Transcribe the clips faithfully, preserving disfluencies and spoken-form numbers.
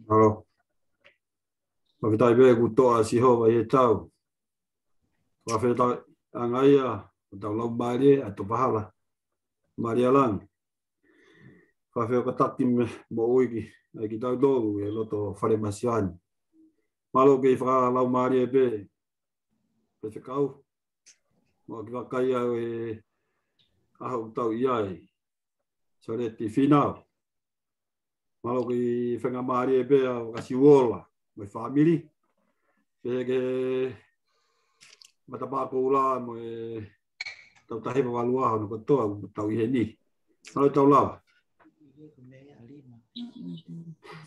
Mālō. Fakafetaʻi pē kuo toʻa ʻa Sihova ʻi he tau. Fakafetaʻi ange ia, ʻo tau laumālie, ʻa e topahala. Mālie langi. Fakafetaʻi mo e uiki, ʻa kitautolu, ʻi he loto fale masiva ni. Mālō ke fakalaumālie pē, Faifekau. Mo e kiʻi vakai ʻa e ʻaho ʻoku tau ʻi ai. Sōleti Fīnau. Mālō ke faingamālie pē ʻa Kasiuola mo e fāmili. Pehē ki he Matapā Koula mo e Tautahi Vavalua hono kotoa ʻoku tau ʻi heni. Mālō e tau lava.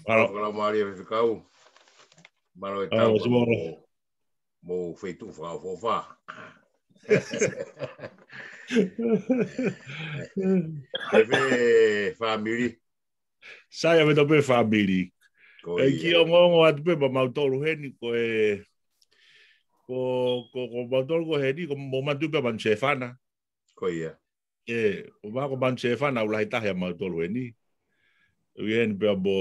Mālō. Fakalaumālie Faifekau. Mālō e tau mo feituʻu fakaʻofoʻofa. Pehē fāmili. Sai ʻaupito pē fāmili. Ko ia. ʻE kiʻi ongoongo atu pē mautolu heni ko e, ko, ko, ko mautolu ko heni, ko mo matu pē Manu Sefana. Ko ia. ʻE, ʻo mahalo ko Manu Sefana ʻoku lahi taha ʻia mautolu heni. ʻOku ʻi heni pea mo,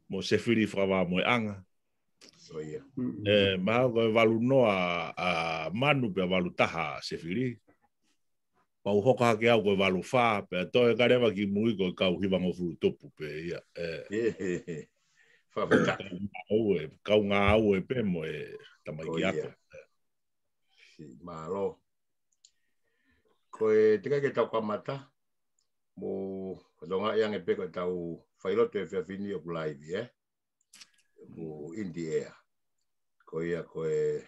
mo Sefili Fakavā mo e ʻAnga. Ko ia. ʻE, mahalo ko e valu noa ʻa Manu pea valu taha Sefili. Pau hoko hake au ko e valu fā, pea toe ka leva ki mui ko e kau hivangofulu tupu pē ia. ʻE. Fakafetaʻi. Kau ngāue, kau ngāue pē mo e tamaiki ake. Mālō. Ko e teʻeki ke tau kamata, mou fakatokangaʻi ange pē ko e tau failotu he efiafi ni ʻoku laivi, ē? ʻOku in the air. Ko ia ko e,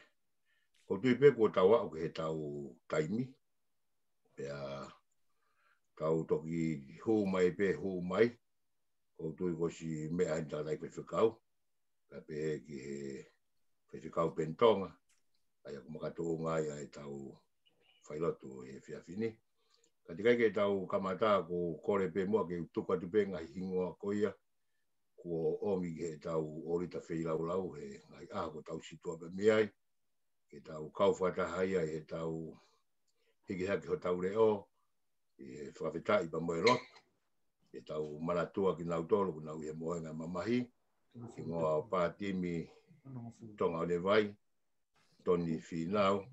ʻoku ou tui pē kuo tau aʻu ki he tau taimi. Pea tau toki hū mai pē, hū mai. ʻOku ou tui kuo ʻosi meʻa heni tala ai Faifekau. Pea pehē ki he Faifekau Penitonga, ʻa ia ʻoku makatuʻunga ai ʻa e tau failotu he efiafi ni. Ka teʻeki ke tau kamata, ʻoku ou kole pē muʻa ke u tuku atu pē ngaahi hingoa ko ia kuo ʻomi ki he tau ʻōlita feilaulau he ngaahi ʻaho kuo tau situʻa pē mei ai, ke tau kau fakataha ai he tau hiki hake hotau leʻo, ʻi he fakafetaʻi pea mo e lotu. Ke tau manatua kinautolu ʻoku nau ʻi he mohenga mamahi, hingoa ʻo Pātimi Tonga ʻOnevai, Toni Fīnau,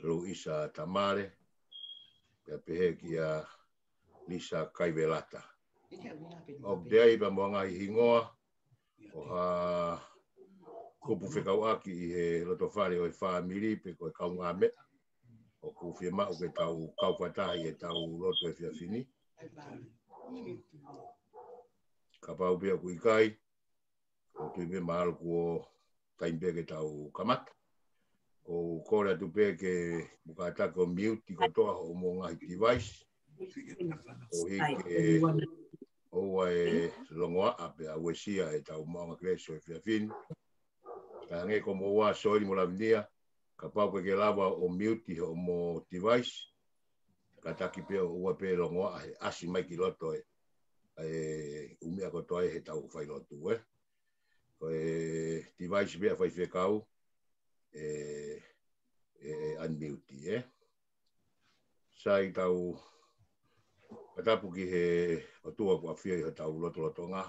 Luisa Tamale, pea pehē kia Lisa Kaivelata. ʻOku ʻi ai pea mo e ngaahi hingoa ʻo ha kupu fekauʻaki ʻi he loto fale ʻo e fāmili pe ko e kaungāmeʻa ʻoku fiemaʻu ke tau kau fakataha he tau lotu he efiafi ni. Kapau pē ʻoku ʻikai, ʻoku ou tui pē mahalo kuo taimi pē ke tau kamata. ʻOku ou kole atu pē ke mou kātaki ʻo miuti kotoa hoʻomou ngaahi device. Koeʻuhi ke ʻoua ʻe longoaʻa pea uesia ʻetau maʻuʻanga kelesi ʻo e efiafi ni. Ka hangē ko moua Soeli mo Lavinia, kapau ʻoku ʻikai ke lava ʻo miuti hoʻomou device, kātaki pē ʻoua pē longoaʻa he ʻasi mai ki loto e, e ʻū meʻa kotoa ʻi he tau failotu, ē. Ko e device pē ʻa Faifekau, ʻe, ʻe unmute, ē. Sai, tau fakatapu ki he ʻOtua kuo ʻafio ʻi hotau lotolotonga.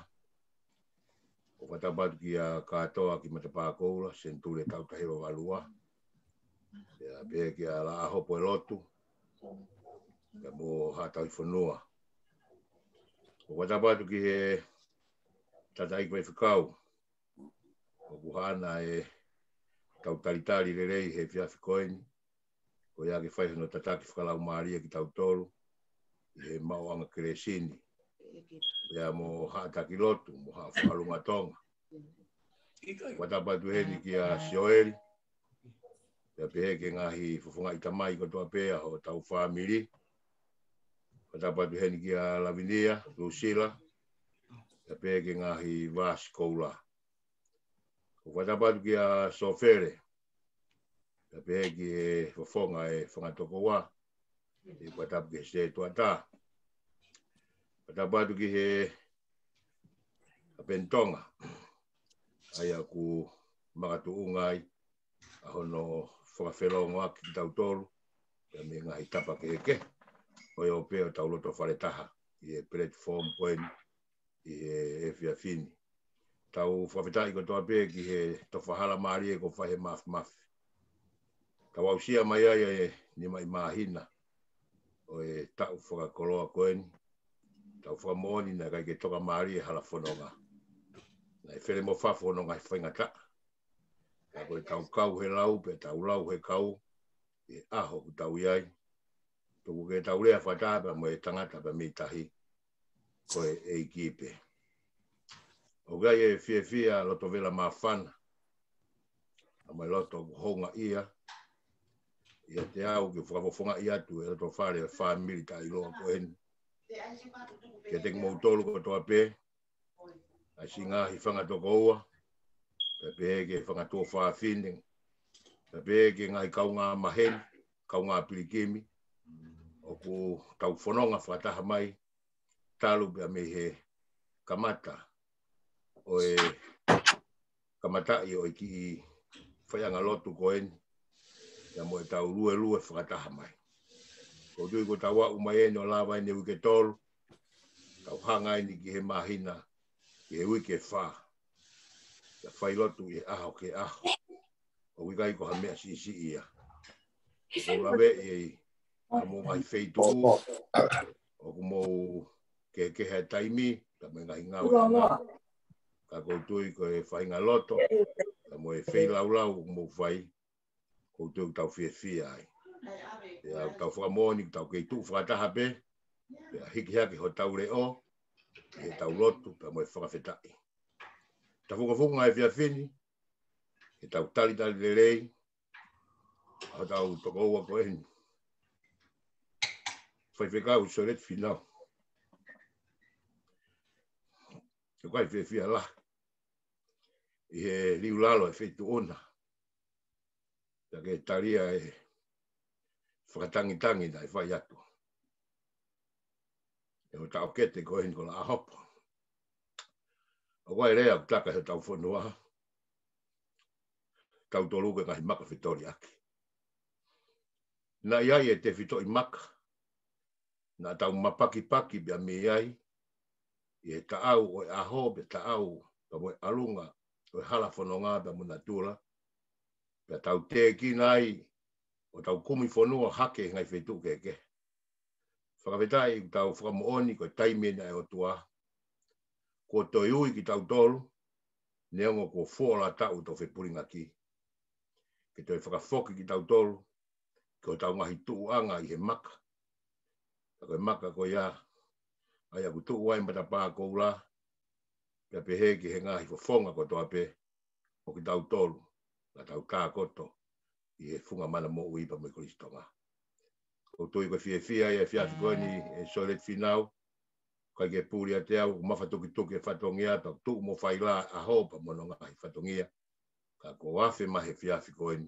ʻOku fakatapu atu kia Kātoa ki Matapā Koula, Senituli Tautahi Vavalua. Pea pehē kia Laʻahopo ʻe Lotu, pea mo Haʻa Tauhi Fonua. ʻOku fakatapu atu ki he Tangataʻeiki Faifekau, ʻoku haʻana ʻetau talitali lelei he efiafi ko eni, ko ia ke fai hono tataki fakalaumālie kitautolu ʻi he maʻuʻanga kelesi ni, pea mo Haʻa Taki Lotu, mo Haʻa Foʻi ʻAlunga Tonga. Fakatapu atu heni kia Sioeli, pea pehē ki he ngaahi fofongaʻi tamai kotoa pē ʻa hotau fāmili. Fakatapu atu heni kia Lavinia, Lusila, pea pehē ki he ngaahi vasi koula. ʻOku fakatapu atu kia Sofele, pea pehē ki he fofonga e fanga tokoua, ʻoku fakatapu ki he setuata. Fakatapu atu ki he ʻa Penitonga, ʻa ia ʻoku makatuʻunga ai ʻa hono fakafelongoaki kitautolu, pea mei he ngaahi tapa kehekehe, ʻo ia ʻoku pehē ʻo tau loto fale taha. ʻi he platform ko eni ʻi he efiafi ni. Tau fakafetaʻi kotoa pē ki he tofa hala mālie kuo fai he Mafimafi. Tau aʻusia mai ai e nima ʻi māhina ʻo e taʻu fakakoloa ko eni. Tau fakamoʻoni naʻe ʻikai ke toka mālie hala fononga. Naʻe fele mo fafo ʻo ngaahi faingataʻa. Ka ko e tau kau he lau, pea tau lau he kau, ʻi he ʻaho ʻoku tau ʻi ai. Tuku ke tau lea fakataha pea mo e tangata pea mei tahi, ko e ʻEiki pē. ʻOku ʻi ai e fiefia loto vela māfana, ʻa mai loto houngaʻia, ʻiate au ke fakafofongaʻi atu e loto fale e fāmili taʻeʻiloa ko eni. Kiate kimoutolu kotoa pē, ʻa e siʻi ngaahi fanga tokoua, pea pehē ki he fanga tuofāfine, pea pehē ki he ngaahi kaungā maheni, kaungā pilikimi, ʻoku tau fononga fakataha mai, talu pea mei he kamata ʻo e kamataʻi ʻo e kiʻi faiʻanga lotu ko eni, ia mo e tau luelue fakataha mai. ʻOku ou tui ko e tau aʻu mai eni ʻo lava eni e uike tolu, tau hanga eni ki he māhina, ki he uike fā. Ia fai lotu ʻi he ʻaho ki he ʻaho. ʻOku ʻikai ko ha meʻa siʻisiʻi ia. ʻOku ou laveʻi ʻa mo ngaahi feituʻu ʻoku mou kehekehe he taimi, ka mo e ngaahi ngāue ʻa e ngāue. Ka ʻoku ou tui ko e faʻahinga loto, ka mo e feilaulau ʻoku mou fai, ʻoku ou tui ʻoku tau fiefia ai. Pea ʻoku tau fakamoʻoni, ʻoku tau kei tuʻu fakataha pē, pea hiki hake hotau leʻo, ʻi he tau lotu, pea mo e fakafetaʻi. Tau fakafofonga e efiafi ni, ʻi he tau talitali lelei, ʻa hotau tokoua ko eni. Faifekau Soileti Finau. ʻOku ʻikai fiefia lahi ʻi he liu lalo e feituʻu na. Pea ke talia e fakatangitangi naʻe fai atu ʻe hotau kete ko eni ko Laʻahopo. ʻOku ʻi ai e lea ʻoku taka he tau fonua, tau tolu ke ngaahi maka fetoliaki. Naʻe ʻi ai e tefitoʻi maka, naʻa tau mapakipaki pea mei ai, ʻi he taʻau ʻo e ʻaho, pea taʻau, pea mo e ʻalunga ʻo e hala fononga pea mo natula, pea tau tēkina ai, ʻo tau kumi fonua hake he ngaahi feituʻu kehekehe. Fakafetaʻi ʻoku tau fakamoʻoni ko e taimi ena ʻa e ʻOtua, kuo toe ui kitautolu, neongo kuo fuoloa taʻu ʻetau fepulingaki, ke toe fakafoki kitautolu ki hotau ngaahi tuʻuʻanga ʻi he maka. Ka ko e maka ko ia, ʻa ia ʻoku tuʻu ai matapā koula, pea pehē ki he ngaahi fofonga kotoa pē ʻo kitautolu, naʻa tau tākoto ʻi he funga mana moʻui pea mo e Kolisi Tonga. ʻOku ou tui ko e fiefia ʻa e efiafi ko eni ʻe Soileti Finau, ʻikai ke puli ʻiate au, ʻoku mafatukituki e fatongia, pea tuʻu mo fai lā ʻaho pea mo hono ngaahi fatongia. Ka kuo afe mai he efiafi ko eni,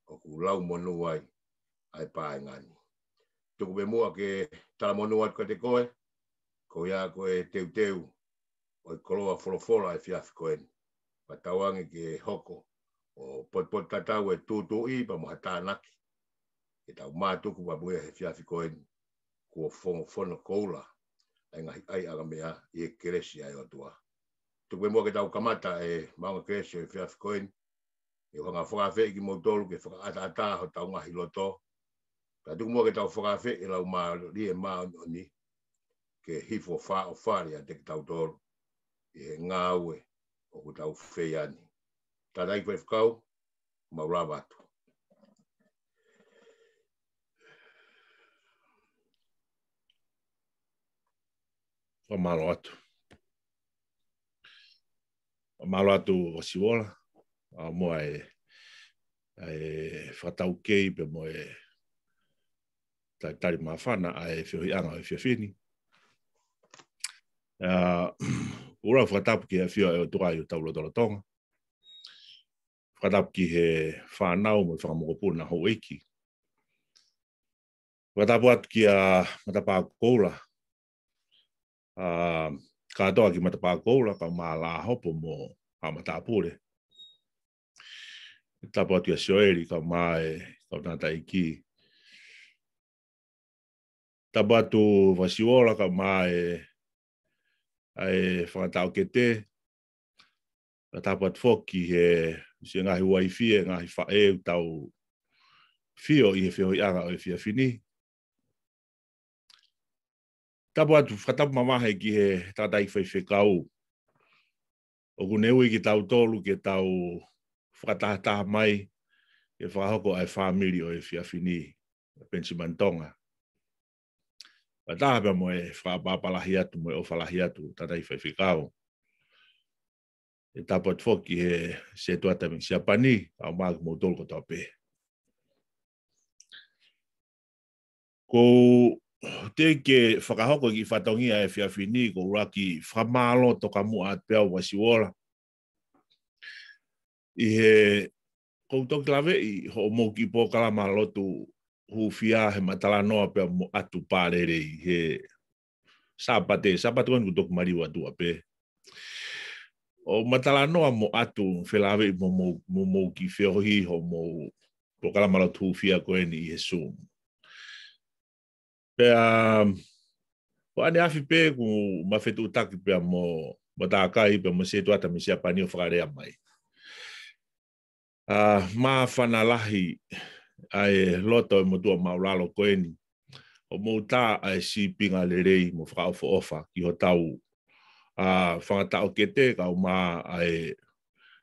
ʻoku lau monū ai ʻa e paenga ni. Tuku pē muʻa ke talamonū atu kiate koe, ko ia ko e teuteu ʻo e koloa folofola e efiafi ko eni. Pea tauange ke hoko ʻo potupotutatau e tūtuuʻi pea mo ha tānaki, ke tau mātuku pea mo ia he efiafi ko eni, kuo fongofonga koula ʻa e ngaahi ʻaiʻanga meʻa ʻi he kelesi ʻa e ʻOtua. Tuku pē muʻa ke tau kamata e maʻunga kelesi ʻo e efiafi ko eni, ʻe u hanga ʻo fakaafeʻi kimoutolu ke fakaʻataʻatā hotau ngaahi loto. Pea tuku muʻa ke tau fakaafeʻi e Laumālie Māʻoniʻoni ke hifo ʻo fāʻofale ʻiate kitautolu ʻi he ngāue ʻoku tau fai ni. Tātā e faifekau, mau lava atu. Fakamālō atu. Fakamālō atu Vasivola, ʻa mo e, e fakataukei pea mo e talitali māfana ʻa e feohiʻanga ʻo e efiafi ni. ʻA, ʻoku ou fakatapu ki he ʻafio ʻa e ʻOtua ʻi hotau lotolotonga. Fakatapu ki he fānau mo e fanga mokopuna houʻeiki. Fakatapu atu kia Matapā Koula. ʻA, kātoa ki Matapā Koula, kae ʻumaʻā Laʻahopo mo Haʻa Matāpule. Tapu atu kia Sioeli, kae ʻumaʻā e kau tangataʻeiki. Tapu atu Vasivola kae ʻumaʻā e, ʻa e fanga taʻokete. Pea tapu atu foki he, siʻi ngaahi uaifi, ngaahi faʻē ʻoku tau fio ʻi he feohiʻanga ʻo e efiafi ni. Tapu atu, fakatapu mamahi ki he tangataʻeiki faifekau. ʻOku ne ui kitautolu ke tau fakatahataha mai, ke fakahoko ʻa e fāmili ʻo e efiafi ni, Penisimani Tonga. Fakataha pea mo e fakaʻapaʻapa lahi atu, mo e ʻofa lahi atu, tangataʻeiki faifekau. ʻE tapu atu foki he setuata mei Siapani, kae ʻumaʻā kimoutolu kotoa pē. Ko u teʻeki ke fakahoko e kiʻi fatongia he efiafi ni, ko u ʻuluaki fakamālō tokamuʻa atu pē au Vasivola. ʻI he, ko u toki laveʻi hoʻomou kiʻi polokalama lotu hūfia he ma talanoa pea mo ʻAtu Pālelei he Sāpate, Sāpate ko eni kuo toki maliu atu ʻa pē. ʻO ma talanoa mo ʻAtu felāveʻi mo mou, mo mou kiʻi feohi hoʻomou polokalama lotu hūfia ko eni ʻi he Zoom. Pea, ko ʻaneafi pē kuo ma fetuʻutaki pea mo, mo tākai pea mo setuata mei Siapani ʻo fakalea mai. ʻA, māfana lahi ʻa e loto ʻo e motuʻa māʻulalo ko eni. ʻOmou tā ʻa e sīpinga lelei mo fakaʻofoʻofa ki hotau, ʻa, fanga taʻokete kae ʻumaʻā ʻa e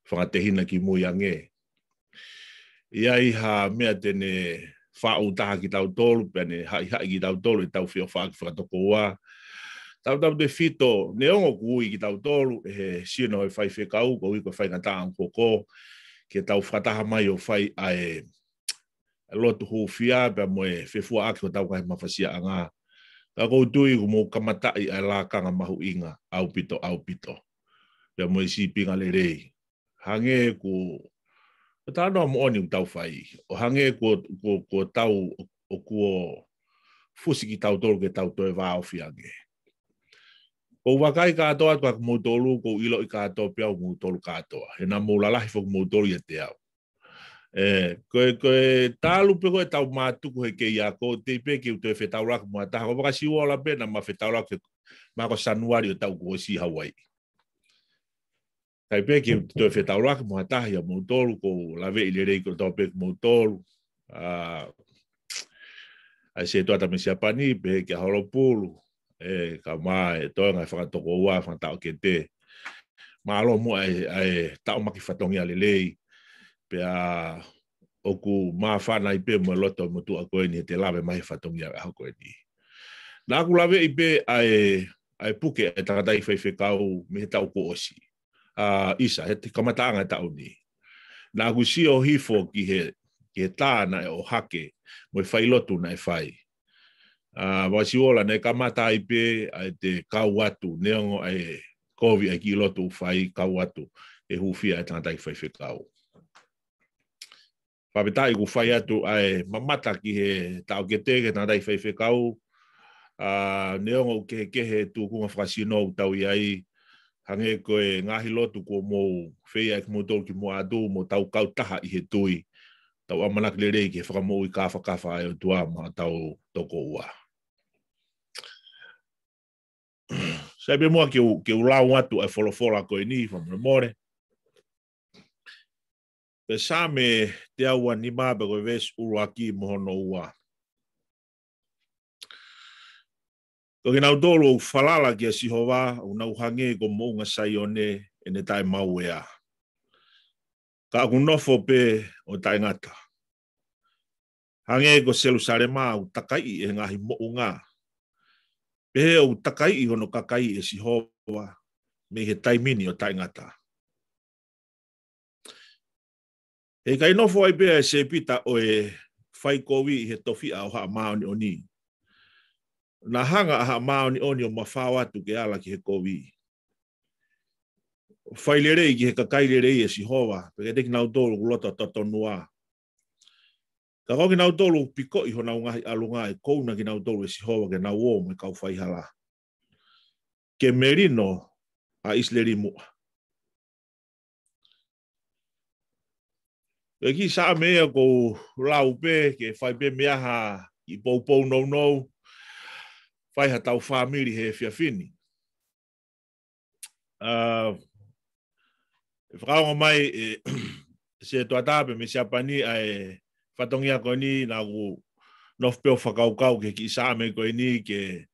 fanga tehina kimui ange. ʻI ai ha meʻa te ne faʻu taha kitautolu, pea ne haʻihaʻi kitautolu ʻetau feʻofaʻaki fakatokoua. Tautautefito, neongo kuo ui kitautolu ʻe he sino ʻo e faifekau, ko e ui ko e faingataʻa ʻoku hoko, ke tau fakataha mai ʻo fai ʻa e lotu hūfia, pea mo e fefuaʻaki hotau ngaahi mafasiaʻanga. Ka ko u tui kuo mou kamataʻi ʻa e lakanga mahuʻinga, ʻaupito, ʻaupito. Pea mo e sīpinga lelei. Hangē ko e talanoa moʻoni ʻoku tau fai. ʻO hangē ko, ko, ko tau, ʻo, ʻoku fusi kitautolu ke tau toe vāofi ange. Ko u vakai kātoa atu kia moutolu, ko u ʻiloʻi kātoa pē au moutolu kātoa. He naʻa mou lalahi foki moutolu ʻiate au. ʻE, ko e, ko e talu pē ko ʻetau mātuku he kei ako, teʻeki pē ke u toe fetaulaki mo ha taha, ko Vasivola pē naʻa ma fetaulaki, ma ko Sānuali ʻo e taʻu kuo ʻosi Hauaiʻi. Teʻeki pē ke u toe fetaulaki mo ha taha ʻia moutolu, ko u laveʻi lelei kotoa pē kimoutolu. ʻA, ʻa e setuata mei Siapani, pehē kia Holopulu, ʻe, kae ʻumaʻā e toenga e fanga tokoua, fanga taʻokete. Mālō muʻa ʻa e, ʻa e taʻomaki fatongia lelei, pea ʻoku māfana ai pē mo e loto ʻo e motuʻa ko eni he te lave mai he fatongia ʻo e ʻaho ko eni. Naʻa ku laveʻi pē ʻa e, ʻa e puke ʻa e tangataʻeiki faifekau mei he taʻu kuo ʻosi. ʻA, ʻisa, he te kamataʻanga e taʻu ni. Naʻa ku sio hifo ki he, ki he tā naʻe ʻohake, mo e failotu naʻe fai. ʻA, Vasivola naʻe kamata ai pē ʻa e te kau atu, neongo ʻa e kovi ʻa e kiʻi lotu ʻoku fai kau atu, ʻe hūfia ʻa e tangataʻeiki faifekau. Fakafetaʻi ʻoku fai atu ʻa e mamata ki he taʻokete ki he tangataʻeiki faifekau. ʻA, neongo ʻoku kehekehe e tūkunga fakasino ʻoku tau ʻi ai, hangē ko e ngaahi lotu kuo mou fai ʻaki moutolu kimuʻa atu, mo tau kautaha ʻi he tui. Tau ʻamanaki lelei ki he fakamoʻui kāfakafa ʻa e ʻOtua maʻa hotau tokoua. Sai pē muʻa ke u, ke u lau atu ʻa e folofola ko eni, fakamolemole. Pea Saame teau uanima pea ko e veesi ʻuluaki mo hono ua. Ko kinautolu ʻoku falala kia Sihova, ʻoku nau hangē ko Moʻunga Saione ʻene taʻemauea. Ka ʻoku nofo pē ʻo taʻengata. Hangē ko Selusalema ʻoku takaiʻi ʻe he ngaahi moʻunga. Pehē ʻoku takaiʻi hono kakai ʻe Sihova, mei he taimi ni ʻo taʻengata. He ʻikai nofo ai pē ʻa e sēpita ʻo e faikovi ʻi he tofiʻa ʻo Haʻa Māʻoniʻoni. Naʻa hanga ʻa Haʻa Māʻoniʻoni ʻo mafao atu ke ala ki he kovi. Fai lelei ki he kakai lelei ʻe Sihova, pea kiate kinautolu ʻoku loto totonua. Ka ko kinautolu ʻoku pikoʻi honau ngaahi ʻalunga ʻe kouna kinautolu ʻe Sihova ke nau ō mo e kau faihala. Ke melino ʻa ʻIsileli muʻa. Ko e kiʻi Saame ia ʻoku ou lau pē, ke fai pē mei ai ha kiʻi poupou nounou. ʻai haʻatau fāmili he efiafi ni. ʻA, ʻe fakaongo mai ʻe Setuata pea mei Siapani ʻa e fatongia ko eni, naʻa ku nofo pē ʻo fakakaukau ki he kiʻi Saame ko eni ke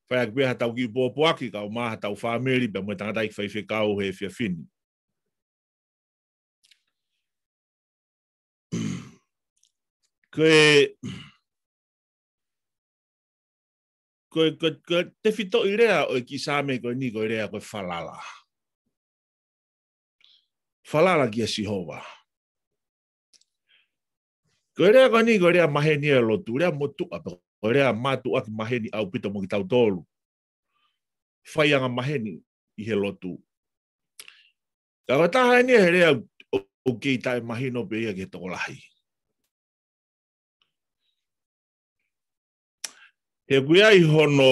fai ʻaki pē haʻatau kiʻi pōpoaki kae ʻumaʻā haʻatau fāmili pea mo e tangataʻeiki faifekau he efiafi ni. Ko e, ko e, ko e, ko e tefitoʻi lea ʻo e kiʻi Saame ko eni, ko e lea ko e falala. Falala kia Sihova. Ko e lea ko eni, ko e lea maheni ʻo e lotu, lea motuʻa pē, ko e lea mātuʻaki maheni ʻaupito mo kitautolu faianga maheni ʻi he lotu. Ka ko e taha eni ia he lea ʻoku kei taʻemahino pē ia ki he tokolahi. He ʻoku ʻi ai hono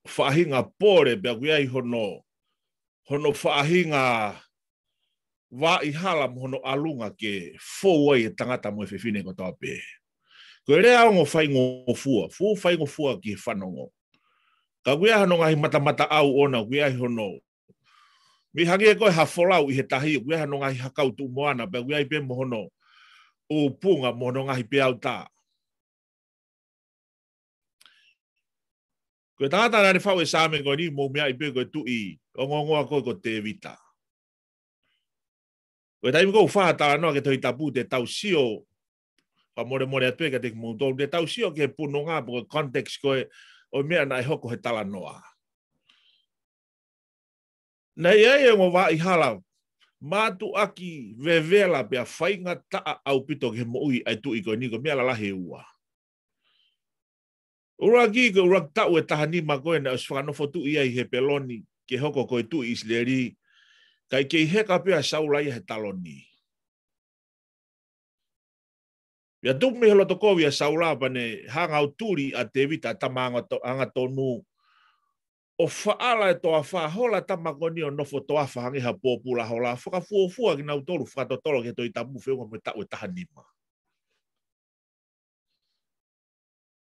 faʻahinga pole, pea ʻoku ʻi ai hono, hono faʻahinga vaʻa hala mo hono ʻalunga ke fou ai e tangata mo e fefine kotoa pē. Ko e lea ongo faingofua, fuʻu faingofua ki he fanongo. Ka ʻoku ʻi ai hono ngaahi matamataʻau ʻona, ʻoku ʻi ai hono, mei hangē ko e hā folau ʻi he tahi, ʻoku ʻi ai hono ngaahi hakau tuʻu moana, pea ʻoku ʻi ai pē mo hono ʻupunga mo hono ngaahi peau tā. Ko e tangata naʻa ne faʻu e Saame ko eni, mou meaʻi pē ko e tuʻi ongoongoa ko ē ko Tēvita. Ko e taimi ʻoku ou fai ha talanoa ki he Tohi Tapu te tau sio, fakamolemole atu pē kiate kimoutolu, te tau sio ki he punonga pe ko e context ko ē ʻo e meʻa naʻe hoko he talanoa. Naʻe ʻi ai e ongo vaʻa hala mātuʻaki vevela pea faingataʻa ʻaupito ki he moʻui ʻa e tuʻi ko eni, ko e meʻa lalahi ʻe ua. ʻUluaki, ko e ʻuluaki taʻu ʻe taha nima ko ē naʻe ʻosi fakanofo tuʻi ai ʻi Hepeloni ke hoko ko e tuʻi ʻIsileli, kae kei heka pē ʻa Saula ia he taloni. Pea tupu mei he loto kovi ʻa Saula pea ne hanga ʻo tuli ʻa Tēvita, tama angato-, angatonu, ʻo faʻala e toafa, hola tama ko eni ʻo nofo toafa hangē ha pōpula hola, fakafuofua kinautolu fakatotolo ki he Tohi Tapu feʻunga mo e taʻu ʻe taha nima.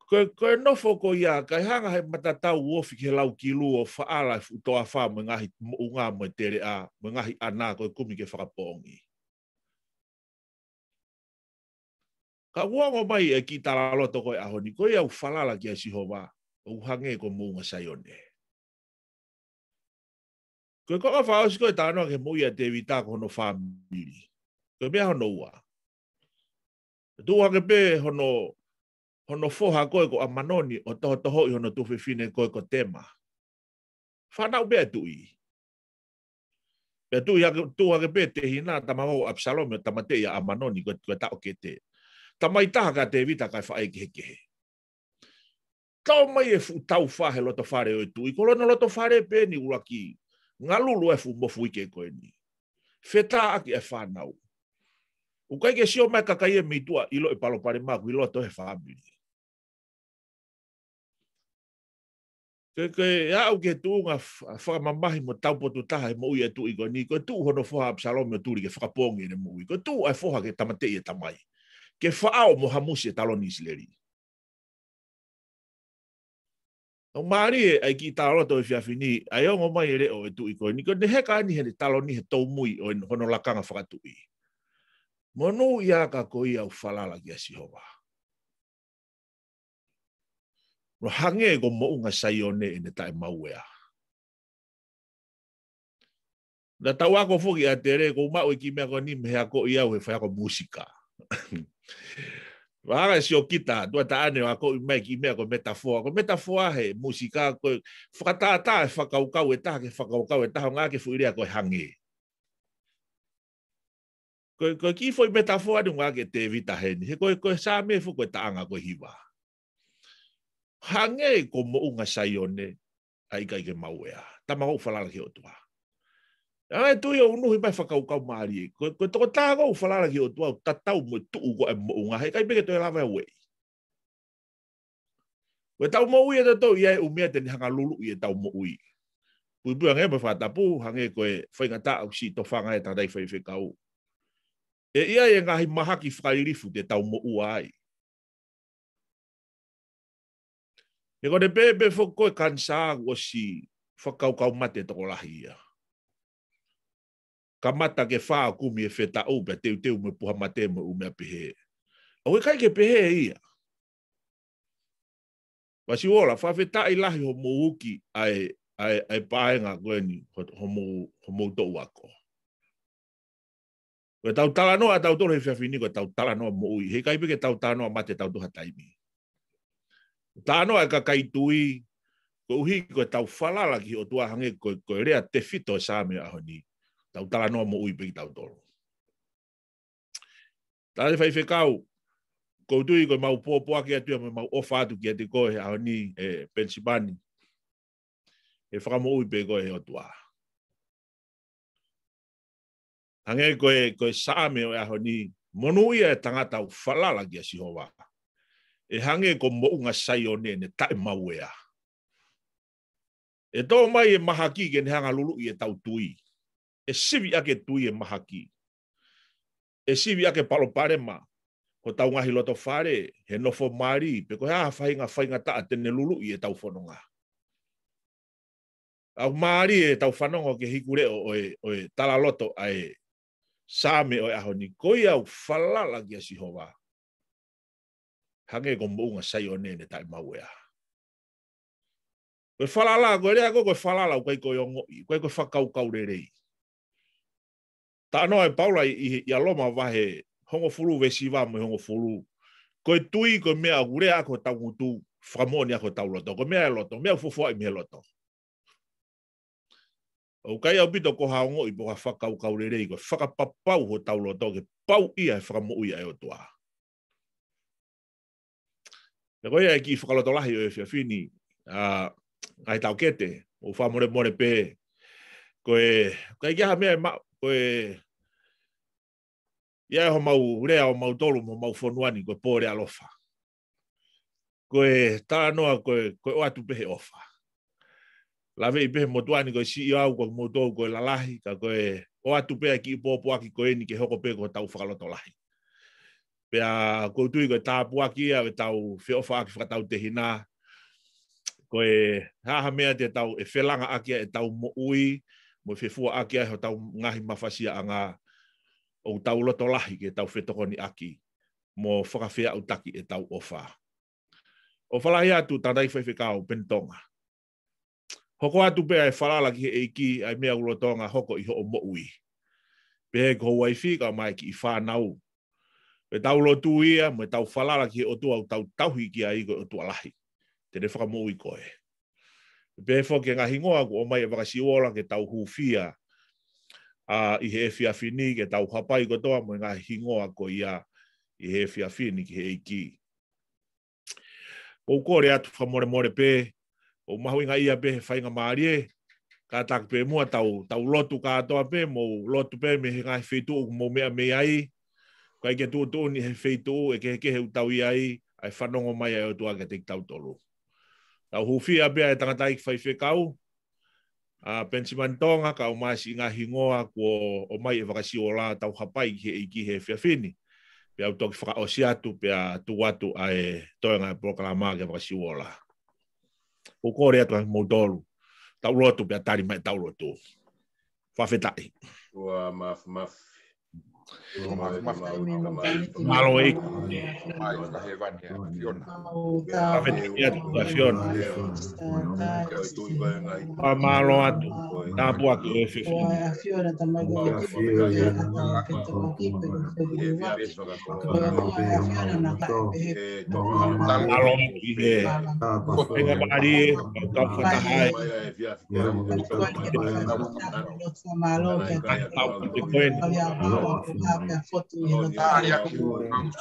Ko e, ko e nofo ko ia, kae hanga he matatau ʻo ofi ki he laukilū ʻo faʻala e fuʻu toafa mo e ngaahi moʻunga mo e teleʻa, mo e ngaahi ʻana ko e kumi ke fakapoongi. Ka ʻoku ongo mai e kiʻi talaloto ko e ʻaho ni, ko ia ʻoku falala kia Sihova, ʻoku hangē ko Moʻunga Saione. Ko e konga fakaʻosi ko e talanoa ki he moʻui ʻa Tēvita ko hono fāmili. Ko e meʻa hono ua. Tuʻu hake pē hono, hono foha ko ē ko ʻAmanoni ʻo tohotohoʻi hono tuofefine ko ē ko Tema. Fānau pē ʻa e tuʻi. Pea tuʻu hake, tuʻu hake pē Tehina, tama ko ʻApisalome, ʻo tāmateʻi ʻa ʻAmanoni ko e, ko e taʻokete. Tamai taha kia Tēvita kae faʻē kehekehe. Tau mai e fuʻu taufa he loto fale ʻo e tuʻi, ko hono loto fale pē eni ʻuluaki. Ngalulu e fuʻu mofuike ko eni. Fetāʻaki e fānau. ʻOku ʻikai ke sio mai e kakai ia mei tuʻa ʻo ʻilo e palopalema ʻoku ʻi loto he fāmili. Ke, ke aʻu ki he tuʻunga fa-, fakamamahi mo taupotu taha he moʻui ʻa e tuʻi ko eni, ko e tuʻu hono foha ʻApisalome ʻo tuli ke fakapoongi ʻene moʻui. Ko e tuʻu ʻa e foha ke tāmateʻi e tamai. Ke faʻao mo hamusi e taloni ʻIsileli. ʻOku mālie ʻa e kiʻi talaloto he efiafi ni, ʻa e ongo mai e leʻo e tuʻi ko eni, ko ʻene heka eni he taloni he toumui ʻo hono lakanga fakatuʻi. Monūʻiaka ko ia ʻoku falala kia Sihova. ʻOku hangē ko Moʻunga Saione ʻene taʻemauea. Naʻa tau ako foki ʻa Tele, ʻoku ou maʻu e kiʻi meʻa ko eni mei he akoʻi au he faiako mūsika. Vahaʻa e siokita, tuʻa taʻane ʻo akoʻi mai e kiʻi meʻa ko e metafoa. Ko e metafoa he mūsika, ko e fakatātā e fakakaukau ʻe taha ki he fakakaukau ʻe taha, ʻo ngāueʻaki e foʻi lea ko e hangē. Ko e, ko e kiʻi foʻi metafoa eni ʻoku ngāueʻaki ʻe Tēvita heni. He ko e, ko e Saame foki ko e taʻanga ko e hiva. Hangē ko Moʻunga Saione, ʻa e ʻikai ke mauea. Tama ʻoku falala ki he ʻOtua. ʻA e tuʻi ʻoku unuhi mai e fakakaukau mālie. Ko e, ko e tokotaha ʻoku falala ki he ʻOtua, ʻoku tatau mo e tuʻu ko ē ʻa e moʻunga. He ʻikai pē ke toe lava ʻo ueʻi. Ko ʻetau moʻui ʻatautolu ʻoku ʻi ai e ʻū meʻa te ne hanga ʻo luluʻi ʻetau moʻui. Puipui ange mo e fakatapu, hangē ko e faingataʻa ʻoku siʻi tofanga e tangataʻeiki faifekau. ʻE ʻi ai e ngaahi mahaki fakalilifu te tau moʻua ai. He ko e pehē pē foki ko e kanisā kuo ʻosi fakakaukau mate tokolahi ia. Kamata ke fā kumi e fetaʻu pea teuteu mo e puha mate mo e ʻū meʻa pehē. ʻOku ʻikai ke pehē ia. Vasiuola, fakafetaʻi lahi hoʻomou uki ʻa e, ʻa e, ʻa e paenga ko eni, ho, hoʻomou, hoʻomou toʻu ako. Ko ʻetau talanoa ʻatautolu he efiafi ni, ko ʻetau talanoa moʻui. He ʻikai pē ke tau talanoa mate tautolu ha taimi. Talanoa e kakai tui, koeʻuhi ko ʻetau falala ki he ʻOtua hangē ko, ko e lea tefito e Saame ʻaho ni. Tau talanoa moʻui pē kitautolu. Tangataʻeiki faifekau, ʻoku ou tui ko ʻemau pōpoaki atu ia mo ʻemau ʻofa atu kiate koe he ʻaho ni, ʻe Penisipani. ʻE fakamoʻui pē koe ʻe he ʻOtua. Hangē ko e, ko e Saame ʻo e ʻaho ni, monūʻia e tangata ʻoku falala kia Sihova. ʻE hangē ko moʻunga Saione ʻene taʻemauea. ʻE tō mai e mahaki ke ne hanga luluʻi ʻetau tui. ʻE sivi ʻaki e tui e mahaki. ʻE sivi ʻaki e palopalema, hotau ngaahi loto fale, he nofo mali, pe ko e hā ha faʻahinga faingataʻa te ne luluʻi ʻetau fononga. ʻOku mālie ʻetau fanongo ki he hiku leʻo ʻo e, ʻo e talaloto ʻa e Saame ʻo e ʻaho ni, ko ia ʻoku falala kia Sihova. Hangē ko moʻunga Saione ʻene taʻemauea. Ko e falala, ko e lea ko, ko e falala, ʻoku ʻikai ko e ongoʻi, ʻoku ʻikai ko e fakakaukau lelei. Talanoa ʻe Paula ʻi, ʻi, ʻia Loma vahe hongofulu veesi hiva mo e hongofulu. Ko e tui, ko e meʻa ʻoku lea ʻaki hotau ngutu, fakamoʻoni ʻaki hotau loto. Ko e meʻa ʻa e loto, meʻa ʻoku fuofua ʻi mei he loto. ʻOku ʻikai ʻaupito ko ha ongoʻi pe ko ha fakakaukau lelei, ko e fakapapau hotau loto ke pau ia he fakamoʻui ʻa e ʻOtua. Pea ko ia e kiʻi fakalotolahi ʻo e efiafi ni, ʻa, ngaahi taʻokete, ʻoku ou fakamolemole pē, ko e, ʻikai ke ʻi ai ha meʻa ʻe ma, ko e, ʻi ai homau lea ʻo mautolu mo homau fonua ni ko e pō lea ʻalofa. Ko e talanoa ko e, ko e ʻoatu pē he ʻofa. Laveʻi pē he motuʻa ni ko e siʻi au ko moutolu ko e lalahi, ka ko e ʻoatu pē ʻa e kiʻi pōpoaki ko eni ke hoko pē ko hotau fakalotolahi. Pea ʻoku ou tui ko e tāpuaki ia ʻo ʻetau feʻofaʻaki fakatautehina. Ko e hā ha meʻa te tau ʻe felanga ʻaki ʻetau moʻui, mo fefuaʻaki ai hotau ngaahi mafasiaʻanga, ʻoku tau loto lahi ke tau fetokoniʻaki, mo fakafeʻautaki ʻetau ʻofa. ʻOfa lahi atu tangataʻeiki faifekau Peni Tonga. Hoko atu pē ʻa e falala ki he ʻEiki, ʻa e meʻa ʻoku lolotonga hoko ʻi hoʻo moʻui. Pehē ki ho uaifi kae ʻumaʻā e kiʻi fānau. Pea tau lotu ia, mo tau falala ki he ʻOtua ʻoku tau tauhi ki ai ko e ʻOtua lahi. Te ne fakamoʻui koe. Pehē foki ki he ngaahi hingoa kuo ʻomai ʻe Vakasiuola ke tau hūfia. ʻA, ʻi he efiafi ni ke tau hapai kotoa mo e ngaahi hingoa ko ia ʻi he efiafi ni ki he ʻEiki. ʻOku ou kole atu fakamolemole pē, ʻoku mahuʻinga ia pē he faingamālie, kātaki pē muʻa tau, tau lotu kātoa pē, mou lotu pē mei he ngaahi feituʻu ʻoku mou meʻa mei ai, ʻikai ke tuʻutuʻuni he feituʻu ʻe kehekehe ʻoku tau ʻi ai, ʻa e fanongo mai ʻa e ʻOtua kiate kitautolu. Tau hūfia pē ʻa e tangataʻeiki faifekau, ʻa Penisimani Tonga, kae ʻumaʻā siʻi ngaahi hingoa kuo ʻomai ʻe Vakasiuola tau hapai ki he ʻEiki he efiafi ni. Pea u toki fakaʻosi atu, pea tuku atu ʻa e toenga e polokalama kia Vakasiuola. ʻOku ou kole atu ʻa moutolu. Tau lotu pea tali mai ʻetau lotu. Fakafetaʻi. Mālō e ʻEiki. Fakafetaʻi atu ʻa e ʻAfiona. Fakamālō atu. Tāpuaki ʻo e efiafi ni. Mālō atu ʻi he faingamālie, kau fakahā. Fakamālō ʻi he toko eni.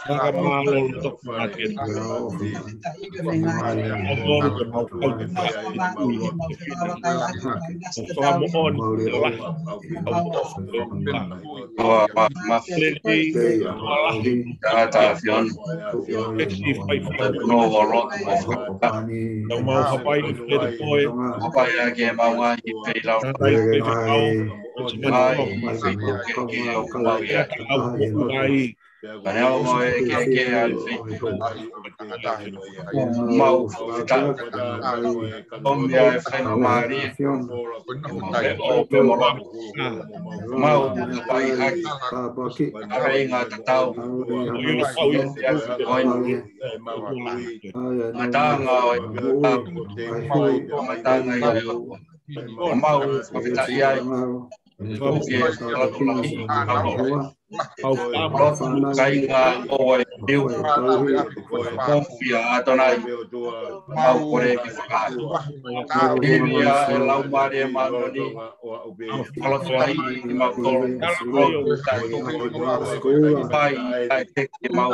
Fakamālō ʻi he toko eni. Fakamoʻoni. Tau mau hapai ki he koe. Hapai ake mau ngai ki he feilaulau. Tau mau hapai ki he feilaulau. Mai, mai, ke, ke, ke, o, mai, ake. Au, o, mai. Ka ne ʻomi e ke ke a fei. Mau fita. ʻOmi ʻa e fai mālie. ʻO pe molo. Mau pai haki. ʻA e inga tatau. Matanga ʻo e matanga ia ʻo mau fita ia. Ke lotu kāinga ʻo e piu. Kofia ʻAtonai. Mau kole ke fakahā. Ilia e Laumālie Māʻoniʻoni. Kalotu ai ki mau tolo. Kalotu ai ki mau tolo. Pai, pai, teke mau.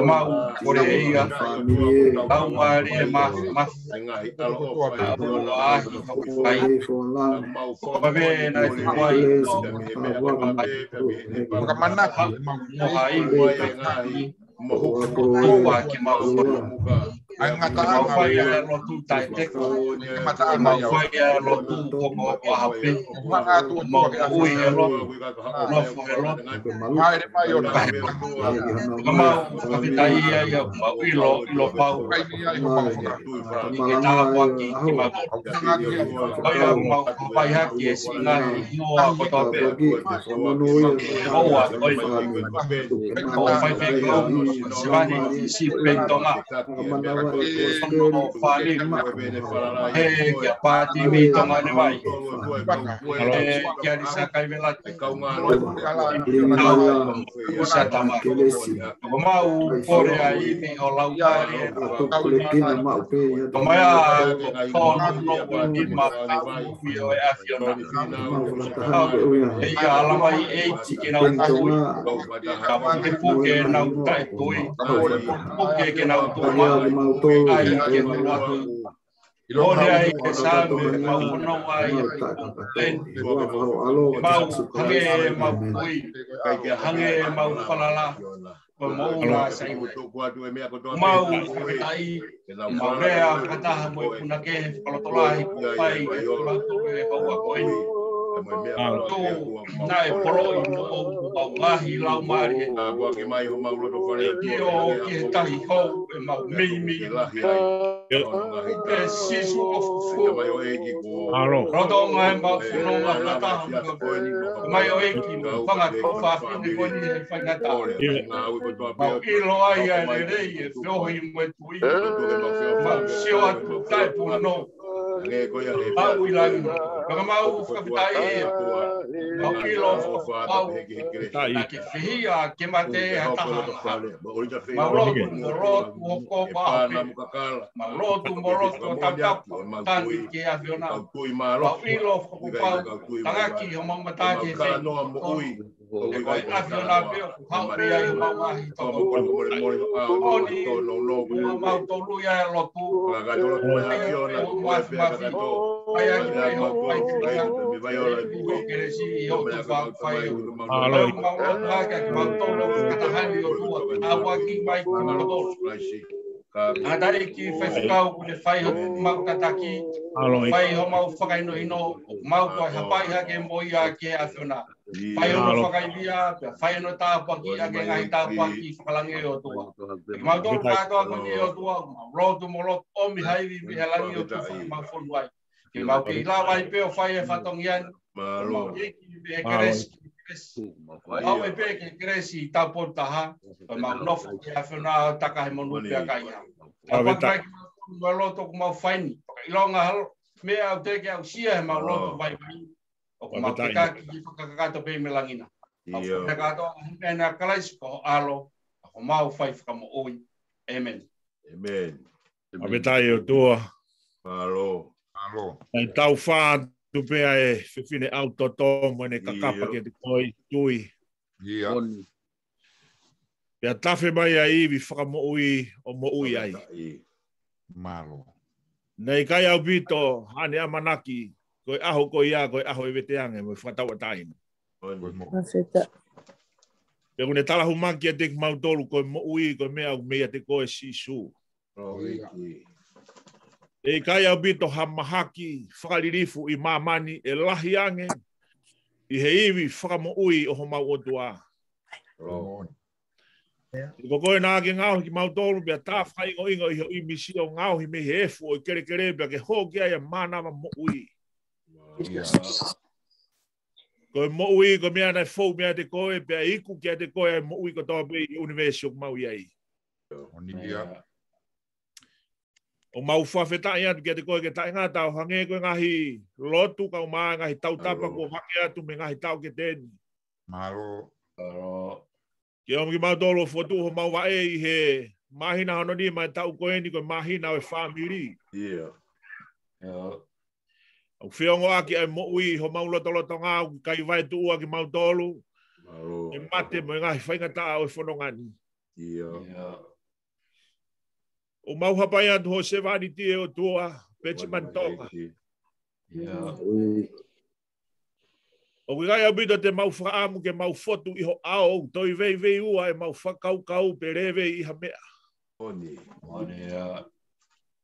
Mau kole ia. Laumālie ma, ma. Ahi hoku kai. Ko pavena e tuai. Mohaʻi. Mohu kotoa ke mau. ʻAi ngata mau fai ʻa e lotu taʻeteko. Mau fai ʻa e lotu ko ko ʻaho pē. Mau ui he lotu. Nofo he lotu. Ka mau fakafetaʻi ia ia mau ʻilo, ʻilo pau. Ke tāpuaki ke mau. ʻAi ʻa mau fai hake e singa he hinoa kotoa pē. Ke ʻoua ʻoi. ʻO fai pē ko Sivani, Sipe Tonga. Ono fale. He kia Pātimi Tonga ne vai. He kia Lisa Kaivelati. Satama. Ko mau kole ʻa e ivi ʻo Laumālie. Ko mai ʻa ko no no ni ma ʻo e ʻAfiona. ʻE ia ʻalamai ʻEiki ke nau tui. Ka puke puke nau taʻetui. Puke ke nau tui. ʻAi ke nau ʻOne ai ke Same, mau ono ai. Mau hangē mau kui, hangē mau falala, ko mau la sai. Mau fakafetaʻi, mau lea fakataha mo e punake he fakalotolahi ko fai ke mau tō e kau ako eni. Tō naʻe poloʻi mo ʻou mau ngaahi laumālie. ʻIo ki he tahi hou e mau meimei. ʻE Sīsū ʻoku fuʻu. Alo. Loto mai mau fuʻu ngā ngata. Mai ʻo ʻEiki, fanga tau fāfine ko eni he faingataʻa. Mau ʻilo ai ʻa e lelei e feohi mo e tui. Mau sio atu taʻepuno. Mau ʻi langi. Ka mau fakafetaʻi ʻe. Mau ʻilo fakapapau. Naʻa ke fihia ke mate ha taha. Mau lotu, mau lotu hoko mau pē. Mau lotu, mau lotu ʻo tatapu, tangi ki he ʻAfiona. Mau ʻilo fakapapau, tangaki homau mata ki he feituʻu. Ko e ʻAfiona pē ʻoku haʻu pē ai homau ngaahi tō. Oni, mau tolu ia e lotu. Mau mafi mafi. Ai ai pē hoʻo pai ke ʻi ai. Ko Kelesi ʻi hoʻo tufa fai. Alo. Mau lotu hake ʻaki mau tolu fakatahani ʻOtua. ʻAuaki mai ki mau tolu. Ngata ʻEiki faifekau kuo ne fai hoʻomau tataki, fai homau fakahinohino, mau ko e hapai hake mo ia ki he ʻAfiona. Fai hono fakaivia, pea fai hono tāpuaki ʻaki e ngaahi tāpuaki fakalangi ʻOtua. Ke mau tolu kātoa ko eni ʻOtua, mau lotu, mau lotu, ʻomi ha ivi mei he langi ʻOtua, mau fonu ai. Ke mau kei lava ai pē ʻo fai e fatongia ni. Mau ʻEiki mei he kelesi, kelesi. Mau ʻe pē ki he kelesi taupotu taha. Pea mau nofo ki he ʻAfiona ʻo taka he monū pea kai ha. Mau paki mai ki mau tonu mau loto ʻoku mau fai ni. Fakaʻilonga halo. Meʻa ʻoku teʻeki ke aʻusia he mau loto vaivai. ʻOku mau kekaki ki fakakakato pē mei langi na. Mau fakakakato he meʻa na Kalaisi ko ho ʻAlo. Ko homau fai fakamoʻui. ʻĒmeni. ʻĒmeni. Fakafetaʻi ʻOtua. Mālō. Mālō. Naʻe tau fā atu pē ʻa e fefine ʻau toto mo ʻene kakapa kiate koe ʻi tui. Pea tafe mai ʻa e ivi fakamoʻui ʻo moʻui ai. Fakafetaʻi. Mālō. Naʻe ʻikai ʻaupito haʻane ʻamanaki, ko e ʻaho ko ia, ko e ʻaho ʻe vete ange mo e fakatauʻatāina. Fakafetaʻi. Pea kuo ne talahumaki kiate kimautolu, ko e moʻui, ko e meʻa ʻoku meiate koe Sīsū. ʻE ʻikai ʻaupito ha mahaki fakalilifu ʻi māmani ʻe lahi ange ʻi he ivi fakamoʻui ʻo homau ʻOtua. Ko koe naʻa ke ngaohi kimautolu pea tā fakaʻingoʻingo ʻi hoʻo ʻīmisi ʻo ngaohi mei he efu ʻo e kelekele pea ke hoko ai ʻa e mānava moʻui. Ko e moʻui, ko e meʻa naʻe fou meiate koe, pea iku kiate koe ʻa e moʻui kotoa pē ʻi he ʻunivēsi ʻoku mau ʻi ai. ʻOku mau fakafetaʻi atu kiate koe ke taʻengata ʻo hangē ko e ngaahi lotu kae ʻumaʻā e ngaahi tautapa kuo hake atu mei he ngaahi taʻokete ni. Ke ʻomi kimautolu ʻo fokotuʻu homau vaʻe ʻi he māhina hono nima ʻo e taʻu ko eni ko e māhina ʻo e fāmili. ʻOku feongoʻaki ʻa e moʻui ʻi homau lotolotonga ʻoku ʻikai vaetuʻua kimautolu ʻe mate mo e ngaahi faingataʻa ʻo e fononga ni. ʻOku mau hapai atu ho sevāniti ʻe ʻOtua, Peti Manitoka. ʻOku ʻikai ʻaupito te mau fakaʻamu ke mau fotu ʻi ho ʻao, ʻoku toe veiveiua ʻemau fakakaukau pe lēvei ʻi ha meʻa.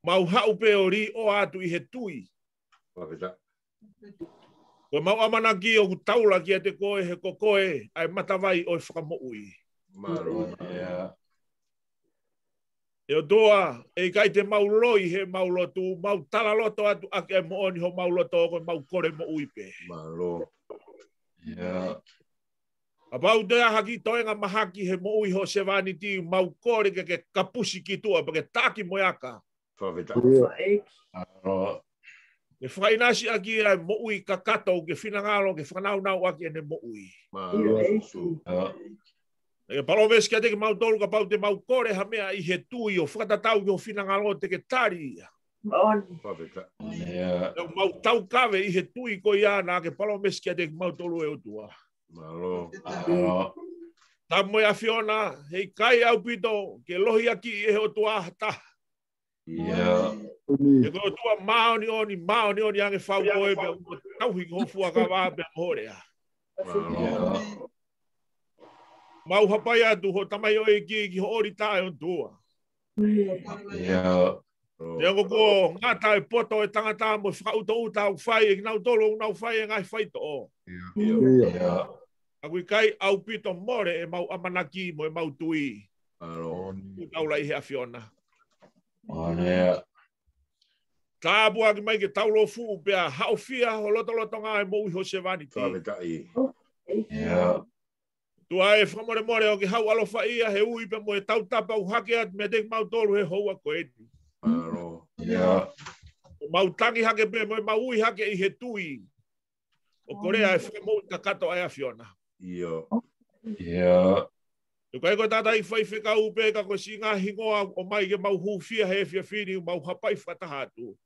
Mau haʻu pē ʻo līʻoa atu ʻi he tui. Ko ʻemau ʻamanaki ʻoku taula kiate koe he ko koe ʻa e matavai ʻo e fakamoʻui. ʻE ʻOtua, ʻe ʻikai te mau loi heʻemau lotu, mau talaloto atu ʻaki ʻa e moʻoni homau loto ko ʻemau kole moʻui pē. Kapau ʻe toe ʻi ai ha kiʻi toenga mahaki he moʻui ho sevāniti, mau kole ke ke kapusi ki tuʻa pea ke taki mo e aka. Ke fakaʻinasi ʻaki ʻa e moʻui kakato ke finangalo ke fakanaunau ʻaki ʻene moʻui. Ke palōmesi kiate kimautolu kapau te mau kole ha meʻa ʻi he tui ʻo fakatatau ki ho finangalo te ke tali ia. Mau taukave ʻi he tui ko ia naʻa ke palōmesi kiate kimautolu ʻe ʻOtua. Tapu mo e ʻAfiona, heʻikai ʻaupito ke lohiakiʻi ʻe he ʻOtua ha taha. He ko e ʻOtua māʻoniʻoni, māʻoniʻoni ange fau koe pea ʻoku tauhi ki ho fuakava pea mo ho lea. Mau hapai atu ho tamaioʻeiki ki ho ʻōlita ʻe ʻOtua. Neongo kuo ngata e poto ʻo e tangata mo e fakaʻutaʻuta ʻoku fai ʻe kinautolu ʻoku nau fai e ngaahi faitoʻo, ʻoku ʻikai ʻaupito mole ʻemau ʻamanaki mo ʻemau tui. Kuo taula ʻi he ʻAfiona. Tāpuaki mai ke taulofuʻu pea haʻofia ho lotolotonga ʻi he moʻui ho sevāniti. ʻOtua ʻe, fakamolemole ʻoku ke haʻu ʻaloʻofa ia he ui pea mo e tautapa ʻoku hake atu meiate kimautolu he houa ko eni. Mau tangi hake pē mo ʻemau ui hake ʻi he tui ʻoku lea e fakamoʻui kakato ʻa e ʻAfiona. ʻOku ʻikai ko e tangataʻeiki faifekau pē ka ko e siʻi ngaahi hingoa ʻoku ʻomai ke mau hūfia he efiafi ni, mau hapai fakataha atu.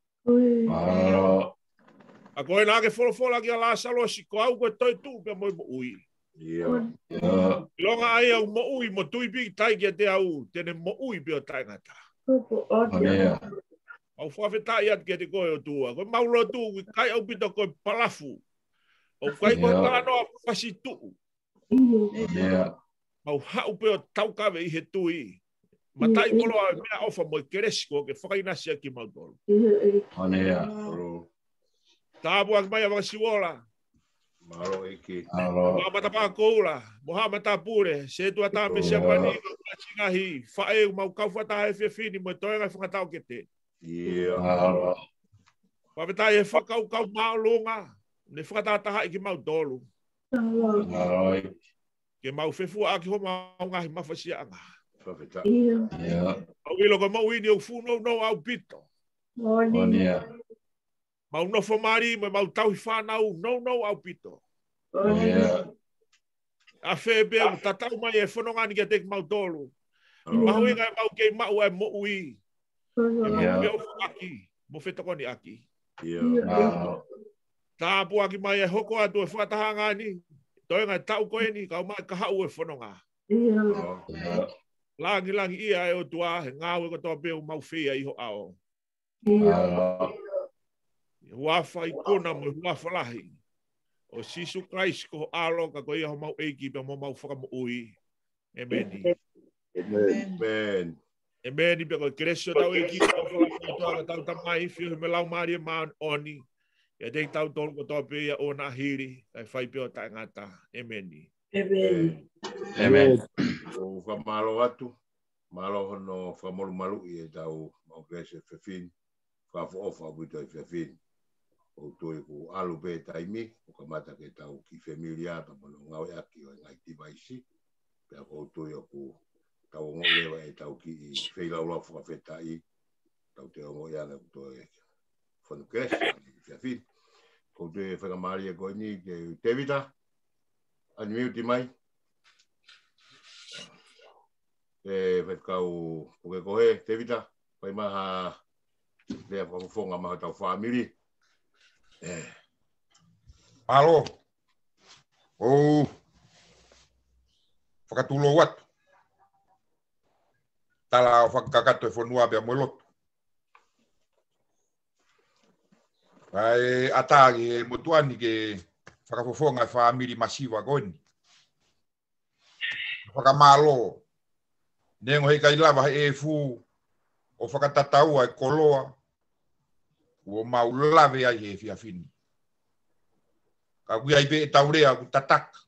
Ka ko e naʻa ke folofola kia Lāsalosi ko au ko e toetuʻu pea mo e moʻui. ʻIlonga ʻa ia ʻoku moʻui mo tui pīkitai kiate au te ne moʻui pea ʻo taʻengata. Mau fakafetaʻi atu kiate koe ʻOtua. Ko ʻemau lotu ʻoku ʻikai ʻaupito ko e palafu. ʻOku ʻikai ko e talanoa fasi tuʻu. Mau haʻu pē ʻo taukave ʻi he tui. Mataʻikoloa e meʻaʻofa mo e kelesi kuo ke fakaʻinasi ʻaki kimautolu. Tāpuaki mai ʻa Vakasiuola, Haʻa Matapā Koula, mo Haʻa Matāpule, Setuata mei Siapani, mo e ngaahi faʻē ʻoku mau kau fakataha he efiafi ni mo e toenga ʻi he fanga taʻokete. Fakafetaʻi he fakakaukau māʻolunga ne fakatahatahaʻi kimautolu ke mau fefuaʻaki homau ngaahi mafasiaʻanga. Mau ʻilo ko e moʻui ni ʻoku fuʻu nounou ʻaupito. Mau nofo mali mo ʻemau tauhi fānau nounou ʻaupito. ʻAfē pē ʻoku tatau mai e fononga ni kiate kimautolu. Mahuʻinga ʻemau kei maʻu ʻa e moʻui, ke mau feʻofaʻaki mo fetokoniʻaki. Tāpuaki mai e hoko atu e fakatahaʻanga ni, toenga e taʻu ko eni, kae ʻumaʻā e kahaʻu e fononga. Langilangiʻia e ʻOtua he ngāue kotoa pē ʻoku mau fai ʻi ho ʻao. Huafa ikuna mo e huafa lahi ʻo Sīsū Kalaisi ko ho ʻAlo ka ko ia homau ʻEiki pea mo homau Fakamoʻui. ʻEmeni. ʻEmeni. Pea ko e kelesi ʻa hotau ʻEiki, ʻofa ʻa e ʻOtua ko hotau Tamai, feohi mo e Laumālie Māʻoniʻoni, ʻiate kitautolu kotoa pē ʻi he ʻaho ni kae fai pē ʻo taʻengata. ʻEmeni. ʻĒmeni. ʻĒmeni. ʻOku fakamālō atu, mālō hono fakamolumaluʻi ʻetau maʻu kelesi he efiafi ni, fakaʻofoʻofa ʻaupito he efiafi ni. ʻOku ou tui kuo ʻalu pē taimi, ʻo kamata ke tau kiʻi familiar pea mo hono ngāueʻaki ʻo e ngaahi device. Pea ʻoku ou tui ʻoku tau ongoʻi leva ʻetau kiʻi feilaulau fakafetaʻi, tau toe ongoʻi ange ʻoku toe fonu kelesi he efiafi ni. ʻOku ou tui ʻe fakamālie ko eni kia Tēvita, unmute mai. ʻE, Faifekau Pukekohe, Tēvita, fai mai ha lea fakafofonga maʻa hotau fāmili. ʻE. Mālō. ʻOu fakatulou atu. Tala ʻo fakakakato e fonua pea mo e lotu. Kae ʻatā ki he motuʻa ni ke fakafofonga e fāmili masiva ko eni. Fakamālō. Neongo heʻikai lava he efu ʻo fakatataua e koloa kuo mau lave ai he efiafi ni. Ka ʻoku ʻi ai pē ʻetau lea ʻoku tataki.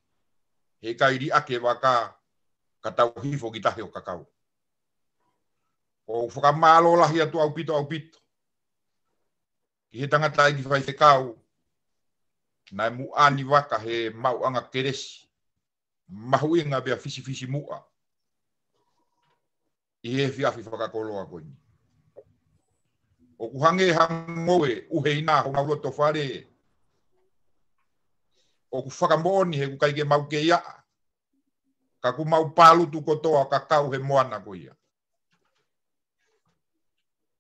Heʻikai liʻaki e vaka ka tau hifo ki tahi ʻo kakau. ʻOku fakamālō lahi atu ʻaupito ʻaupito ki he tangataʻeiki faifekau naʻe muʻa ni vaka he maʻuʻanga kelesi mahuʻinga pea fisifisimuʻa ʻi he efiafi fakakoloa ko eni. ʻOku hangē ha ngoue ʻuheina homau loto fale. ʻOku fakamoʻoni he ʻoku ʻikai ke mau kei ʻā, ka kuo mau pālutu kotoa ʻo kakau he moana ko ia.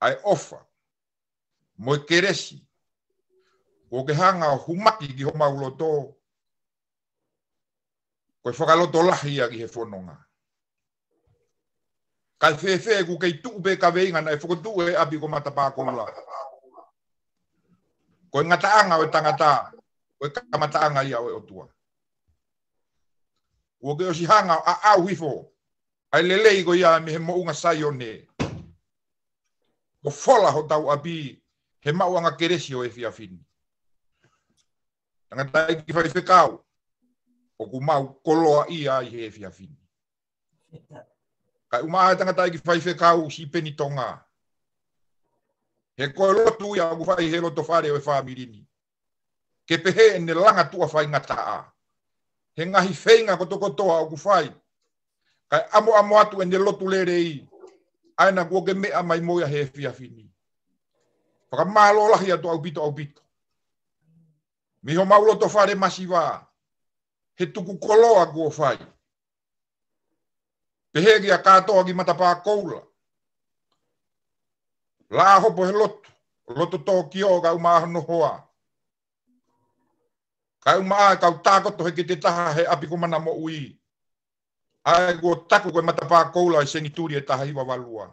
ʻA e ʻofa mo e kelesi kuo ke hanga ʻo humaki ki homau loto, ko e fakalotolahi ia ki he fononga. Kae fēfē ʻoku kei tuʻu pē kaveinga naʻe fokotuʻu he ʻapi ko Matapā Koula, ko e ngataʻanga ʻo e tangata, ko e kamataʻanga ia ʻo e ʻOtua. Kuo ke ʻosi hanga ʻo ʻaʻau hifo ʻa e lelei ko ia mei he moʻunga Saione, ʻo fola hotau ʻapi he maʻuʻanga kelesi ʻo e efiafi ni. Tangataʻeiki faifekau, ʻoku mau koloaʻia ai he efiafi ni. Kae ʻumaʻā e tangataʻeiki faifekau Sipeni Tonga, he ko e lotu ia ʻoku fai he loto fale ʻo e fāmili ni, ke pehē ʻene langa tuʻa faingataʻa he ngaahi feinga kotokotoa ʻoku fai, kae ʻamoʻamo atu ʻene lotu lelei, ʻa ena kuo ke meʻa mai mo ia he efiafi ni. Fakamālō lahi atu ʻaupito ʻaupito mei homau loto fale masiva he tuku koloa kuo fai. Pehē kia kātoa ki Matapā Koula, Laʻā hopo he lotu, loto Tōkiō kae ʻumaʻā hono hoa, kae ʻumaʻā e kau tākoto he kete taha he ʻapi ko Mana Moʻui, ʻa ē kuo taku ko e Matapā Koula ʻi he senituli ʻe taha hiva valu.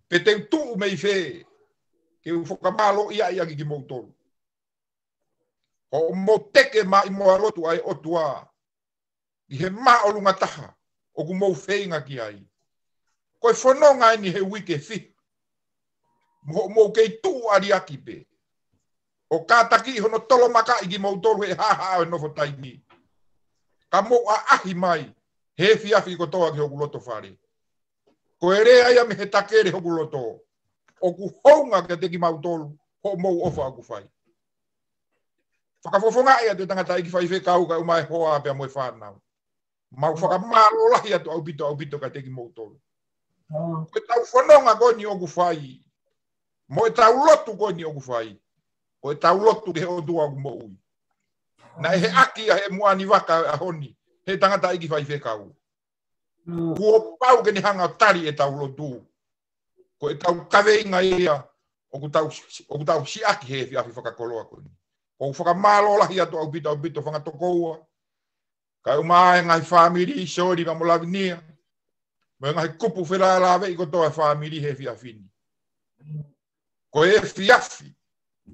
Pe te u tuʻu mei fē ke u fakamālōʻiaʻi ʻaki kimoutolu? Hoʻomou teke mai mo e lotu ʻa e ʻOtua ʻi he māʻolunga taha ʻoku mou feinga ki ai. Ko e fononga eni he uike fiha, mo hoʻomou kei tuʻu ʻaliaki pē ʻo kātakiʻi hono tolomakaʻi kimoutolu he haʻahaʻa ʻo e nofo taimi, ka mou ʻaʻahi mai he efiafi kotoa ki hoku loto fale. Ko e lea ia mei he takele hoku loto, ʻoku hounga kiate kimautolu hoʻomou ʻofa ʻoku fai. Fakafofongaʻi atu e tangataʻeiki faifekau kae ʻumaʻā e hoa pea mo e fānau. Mau fakamālō lahi atu ʻaupito ʻaupito kiate kimoutolu. Ko ʻetau fononga ko eni ʻoku fai, mo ʻetau lotu ko eni ʻoku fai, ko ʻetau lotu ki he ʻOtua ʻoku moʻui. Naʻe heʻaki ia he muʻa ni vaka ʻo e ʻaho ni he tangataʻeiki faifekau. Kuo pau ke ne hanga ʻo tali ʻetau lotu. Ko ʻetau kaveinga ia ʻoku tau, ʻoku tau siʻaki he efiafi fakakoloa ko eni. ʻOku fakamālō lahi atu ʻaupito ʻaupito fanga tokoua, kae ʻumaʻā e ngaahi fāmili, Soli pea mo Lavinia, mo e ngaahi kupu felālāveʻi kotoa e fāmili he efiafi ni. Ko e efiafi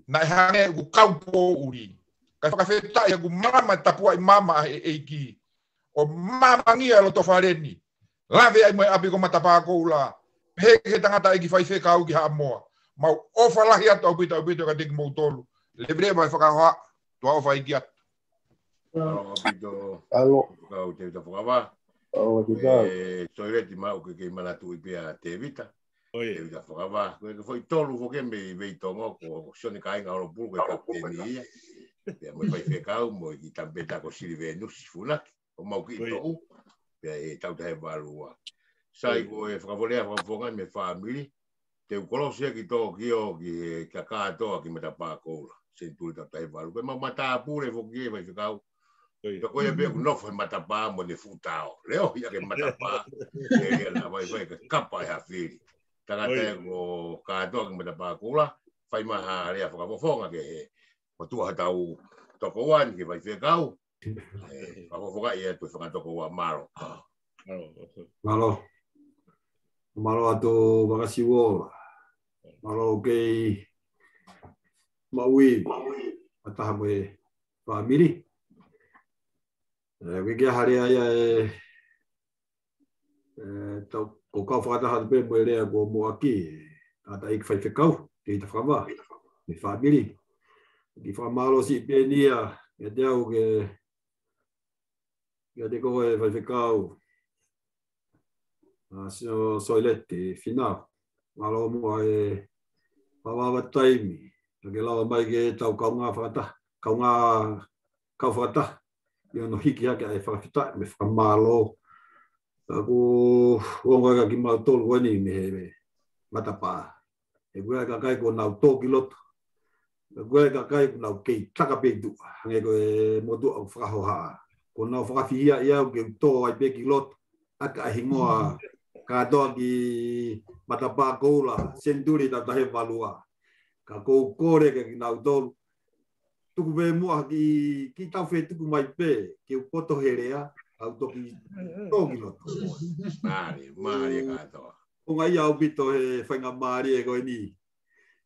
naʻe hangē ʻoku kau poʻuli. Kae fakafetaʻi ʻoku malama e tapuaʻi maama ʻa e ʻEiki ʻo maamangia e loto fale ni, lave ai mo e ʻapi ko Matapā Koula, pehē ki he tangataʻeiki faifekau ki Haʻamoa. Mau ʻofa lahi atu ʻaupito ʻaupito kiate kimoutolu. Leveleva e fakahoha, tuʻa ʻofa ʻeiki atu. Mālō ʻaupito. ʻAlo. Kau Tēvita Fakavā. ʻAlo, Tēvita. ʻE, Soileti, mau ke kei manatuʻi pē ʻa Tēvita. ʻOi. Tēvita Fakavā. Ko e foʻi tolu foki mei Veitongo, ko Sione Kāinga Holopulu, ko e kapiteni ia. Pea mo e faifekau, mo e kiʻi tamapeta ko Silivenusi Funaki. ʻO mau kiʻi toʻu. Pea ʻi he taʻu taha hiva valu ua. Sai, ko e fakavolea fakafofonga mei he fāmili. Te u kolosi ia ki Tōkio ki he, kia kātoa ki Matapā Koula. Senituli taʻu taha hiva valu. Ko e mau matāpule foki ē, faifekau. Pea ko ia pē ʻoku nofo he matapā mo ʻene fuʻu tao. Leʻohi ʻaki e matapā. ʻE ia na vaivai ka kapa ʻe ha fili. Tangata ē ko kātoa ki Matapā Koula. Fai mai ha lea fakafofonga ki he motuʻa hotau tokoua ni, ki he faifekau. ʻE, fakafofongaʻi atu e fanga tokoua, mālō. Mālō. Mālō atu Vakasiuola. Mālō kei maʻu ivi fakataha mo e fāmili. ʻE, ʻoku ʻikai ha lea ia ʻe ʻE, tau, ko e kau fakataha atu pē mo e lea ko Moaki, ʻa e taʻeiki faifekau, Tēvita Fakavā, mei he fāmili. Kiʻi fakamālō siʻi pē eni ia, ʻiate au ke, ʻiate koe faifekau, ʻa, Sio-, Soileti, Fina. Mālō muʻa e vavava taimi, ka ke lava mai ke tau kaungā fakataha, kaungā kau fakataha, ʻi hono hiki hake ʻa e fakafetaʻi mo e fakamālō. Ka ʻoku ongo ʻa kimautolu ko eni mei he matapā. ʻOku ʻi ai e kakai kuo nau tō ki loto. ʻOku ʻi ai e kakai kuo nau kei taka pē ʻi tuʻa. Hangē ko e motuʻa ʻoku fakahohaʻa. Kuo nau fakafihiaʻi au ke u tō ai pē ki loto. ʻAki ʻa e hingoa kātoa ki Matapā Koula, senituli taʻu taha hiva valu ua. Ka ʻoku ou kole kia kinautolu. Tuku pē muʻa ki, kiʻi tau fetuku mai pē, ke u poto he lea, au toki tō ki loto. Mālie, mālie kātoa. ʻOku ou ʻaʻahi ʻaupito he faingamālie ko eni.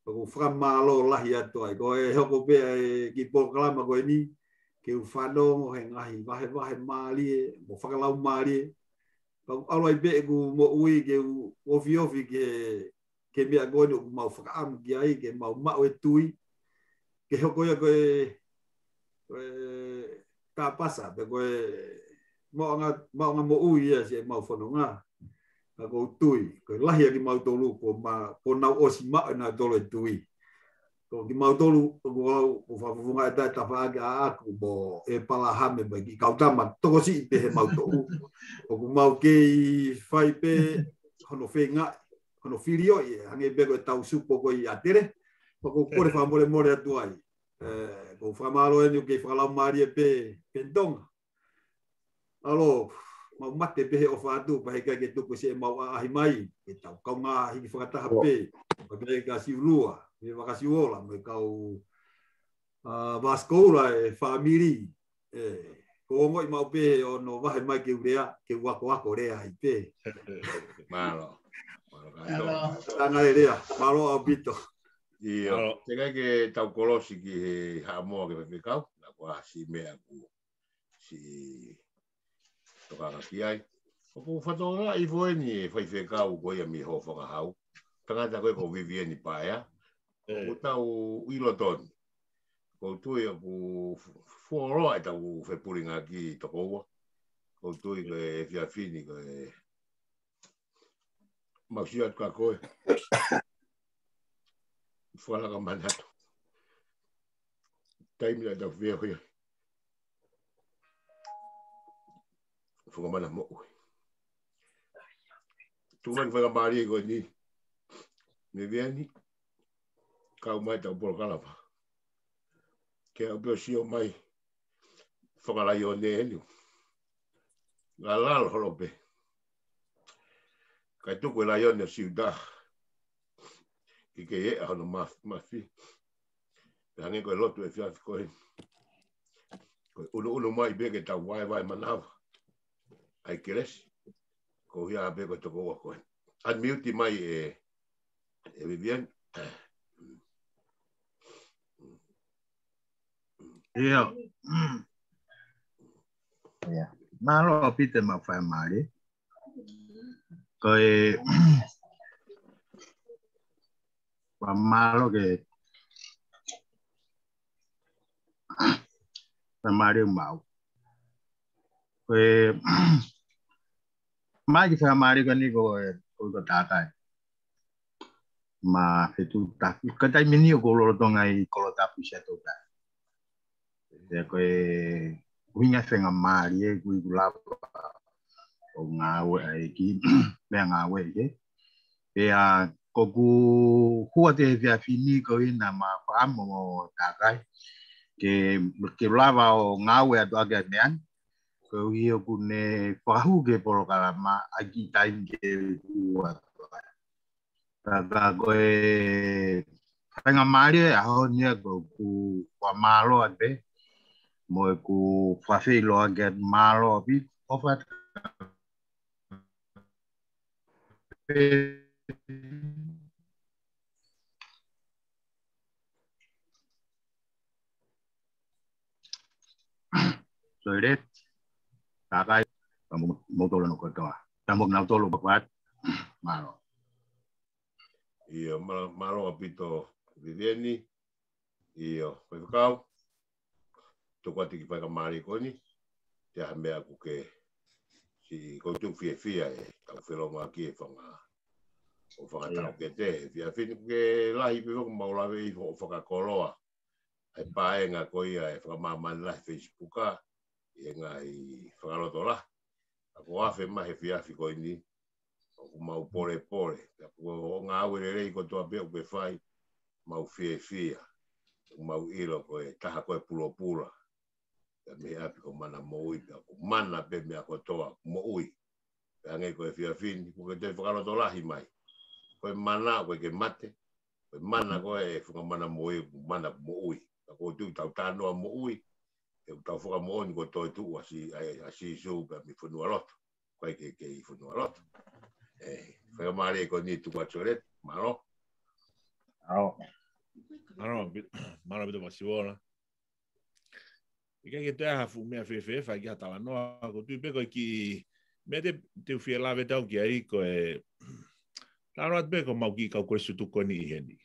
ʻOku ou fakamālō lahi atu ai. Ko e hoko pē ʻa e kiʻi polokalama ko eni, ke u fanongo he ngaahi vahevahe mālie, mo fakalaumālie. Ka ʻoku ʻalu ai pē ʻeku moʻui ke u ofiofi ki he, ki he meʻa ko eni ʻoku mau fakaʻamu ki ai, ke mau maʻu e tui, ke hoko ia ko e, ko e tāpasa, pe ko e maʻuʻanga, maʻuʻanga moʻui ia siʻemau fononga. Ka ʻoku ou tui, ko e lahi ʻa kimautolu, kuo ma, kuo nau ʻosi maʻu ʻenautolu e tui. Ko kimautolu, ʻoku ou, ʻoku ou fakafofongaʻi ʻa e tafaʻaki ʻaʻaku mo ʻEpalahame mo e kiʻi kau tama tokosiʻi pē he mau toʻu. ʻOku mau kei fai pē hono feingaʻi, hono filioʻi, ʻe hangē pē ko e tau supo ko ē ʻi ʻAtele. Pea ʻoku ou kole fakamolemole atu ai. ʻE, ʻoku ou fakamālō eni ʻoku kei fakalaumālie pē, pē Tonga. ʻAlo, mau mate pē he ʻofa atu, pea heʻikai ke tuku siʻemau ʻaʻahi mai, ke tau kaungā hiki fakataha pē, pea pē ka siulua, pea Vakasiuola, mo e kau, ʻa, Vasikoula e fāmili, ʻe, ʻoku ou ongoʻi maʻu pē ʻo hono vahe mai ke u lea, ke u akoako lea ai pē. Mālō. Mālō kātoa. Tanga e lea, mālō ʻaupito. ʻIo, teʻeki ai ke tau kolosi ki he Haʻamoa ki he faifekau, naʻa kuo ʻasi meʻa kuo siʻi tokanga ki ai. ʻOku ou fakatokangaʻi foki eni e faifekau ko ia mei Hōfangahau. Tangata ko ē ko Vivieni Paea. ʻOku tau ʻilo tonu. ʻOku ou tui ʻoku fuoloa ʻetau fepulingaki tokoua. ʻOku ou tui ko e efiafi ni ko e mau sio atu kia koe. Fakalaka manatu. Taimi naʻa tau feohi ai. Fakamana moʻui. Tuku mai e faingamālie ko eni. Vivieni. Kau mai ʻetau polokalama. Ke u pē ʻo sio mai. Fakalaione eni. Ngalalo holo pē. Kae tuku e laione ʻo Siuta. Ke kei ʻeʻa hono maf-, mafi. Pea hangē ko e lotu efiafi ko ē. Ko e ʻunuʻunu mai pē ke tau vaevae manava. ʻAi kelesi. Ko ia pē ko e tokoua ko ē. Unmute mai ē, ē Vivian. ʻIo. ʻIo. Mālō ʻaupito e maʻu faingamālie. Ko e, fakamālō ki he faingamālie ʻoku maʻu. Ko e, mai ki he faingamālie ko eni ko e, ko e ko Takai. Ma Fetuʻutapu. Ko e taimi ni ʻoku ou lolotonga ʻi Kolatapu, Siaʻatoutai. Pea ko e ʻuhinga faingamālie ʻoku ou lava ʻo ngāue ai ki, meʻa ngāue ke. Pea ko ʻeku hū atu he efiafi ni ko ʻena ma faʻamo mo Takai. Ke, ke lava ʻo ngāue atu ʻaki e meʻa ni. Koeʻuhi ʻoku ne fakahū ki he polokalama ʻaki taimi ke hū atu ai. Ka, ka ko e faingamālie ʻaho ni ʻoku ou fakamālō atu pē, mo ʻeku fakafeʻiloaki atu, mālō ʻaupito, ʻofa atu pē. Soile, Takai, ka mo, mo tolo no kotoa. Ka mo nau tolo papat, mālō. ʻIo, mālō, mālō ʻaupito Vivieni. ʻIo, Faifekau. Tuku atu ki he faingamālie ko eni. Te aha meʻa ʻoku ke si ko tu fiefia ʻetau felōngoaki e fanga, ʻo fanga tau ke te, he efiafi ni ʻoku ke lahi pē ʻoku mau lave ʻi hoʻo fakakoloa ʻa e paenga ko ia e fakamāmani lahi Facebook ʻa, ʻi he ngaahi fakalotolahi. Ka ko e afe mai he efiafi ko eni, ʻoku mau polepole, pea ko hoʻo ngāue lelei kotoa pē ʻoku ke fai, mau fiefia, ʻoku mau ʻilo ko e taha ko e pulopula, pea mei ʻapi ko e mana moʻui, pea ko e mana pē meʻa kotoa, moʻui. Pea hangē ko e efiafi ni, ʻoku ke toe fakalotolahi mai. Ko e mana, ʻoku ʻikai ke mate, ko e mana ko e fakamana moʻui, mana moʻui. Ka ko e tau talanoa moʻui, ʻoku tau fakamoʻoni ko e toetuʻu ʻa Si-, ʻa, ʻa Sīsū pea mei fonualoto. ʻOku ʻikai ke, ke ʻi fonualoto. ʻE, faingamālie ko eni tuku atu Soile, mālō. Mālō. Mālō, pi-, mālō ʻaupito Masiuola. ʻIkai ke toe ʻi ai ha fuʻu meʻa fēfē fai ki ha talanoa, ʻoku ou tui pē ko e kiʻi meʻa te, te u fie lave atu ki ai ko e talanoa atu pē ko ʻemau kiʻi kau Kolisi Tutuku ko eni ʻi heni.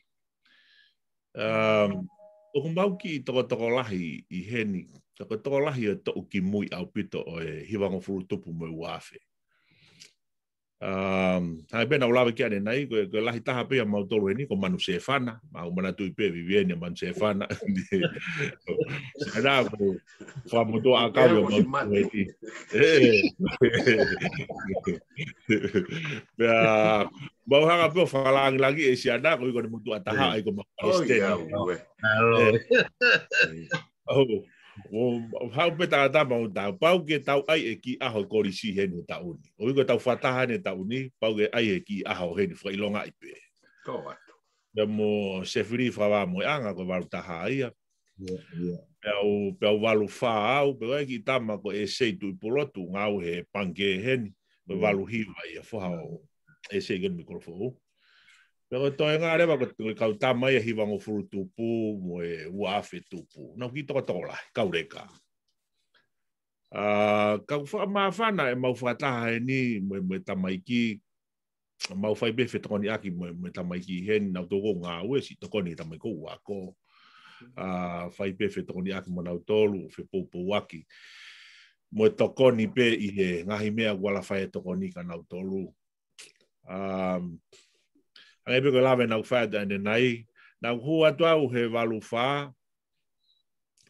Um, ʻoku mau kiʻi tokotokolahi ʻi heni, tokotokolahi ʻo e toʻu kimui ʻaupito ʻo e hivangofulu tupu mo e ua afe. Um, hangē pē naʻa ku lave ki ai ʻanenai, ko e, ko e lahi taha pē ʻia mautolu heni, ko Manu Sefana, ma u manatuʻi pē Vivieni ʻa Manu Sefana. Sefana, ko e fakamotuʻa ʻakau ʻia mautolu heni. ʻE. Pea, mau hanga pē ʻo fakalangilangiʻi ʻe Siana, ko e ʻuhi ko ʻene motuʻa taha, ʻa ia ko mau palesiteni. ʻOku haʻu pē tangata mau tau, pau ke tau ʻai e kiʻi ʻaho e kolisi heni he taʻu ni. ʻOku ʻi ai ko ʻetau fakataha heni he taʻu ni, pau ke ʻai e kiʻi ʻaho heni fakaʻilongaʻi pē. Ko atu. Pea mo Sefili Fakavā mo e anga ko e valu taha ia. Pea u, pea u valu fā au, pea u ʻai kiʻi tama ko ʻEsei Tuʻipulotu, ngāue he pangikē heni, ko e valu hiva ia foha ʻo ʻEsei ko eni mei Kolofoʻou. Pea ko e toenga leva ko e kau tama ia hivangofulu tupu mo e ua afe tupu. Naʻa ku kiʻi tokotokolahi, kau leka. ʻA, ka ʻoku fakamāfana ʻemau fakataha heni mo e, mo e tamaiki, mau fai pē fetokoniʻaki mo e, mo e tamaiki heni, naʻa ku tokoni ngāue siʻi tokoni tamaiki ʻoku ako. ʻA, fai pē fetokoniʻaki mo nautolu, fepoupouaki. Mo e tokoni pē ʻi he ngaahi meʻa ʻoku ala fai e tokoni kia nautolu. Um, hangē pē ko e lave naʻa ku fai atu ʻanenai, naʻa ku hū atu au he valu fā,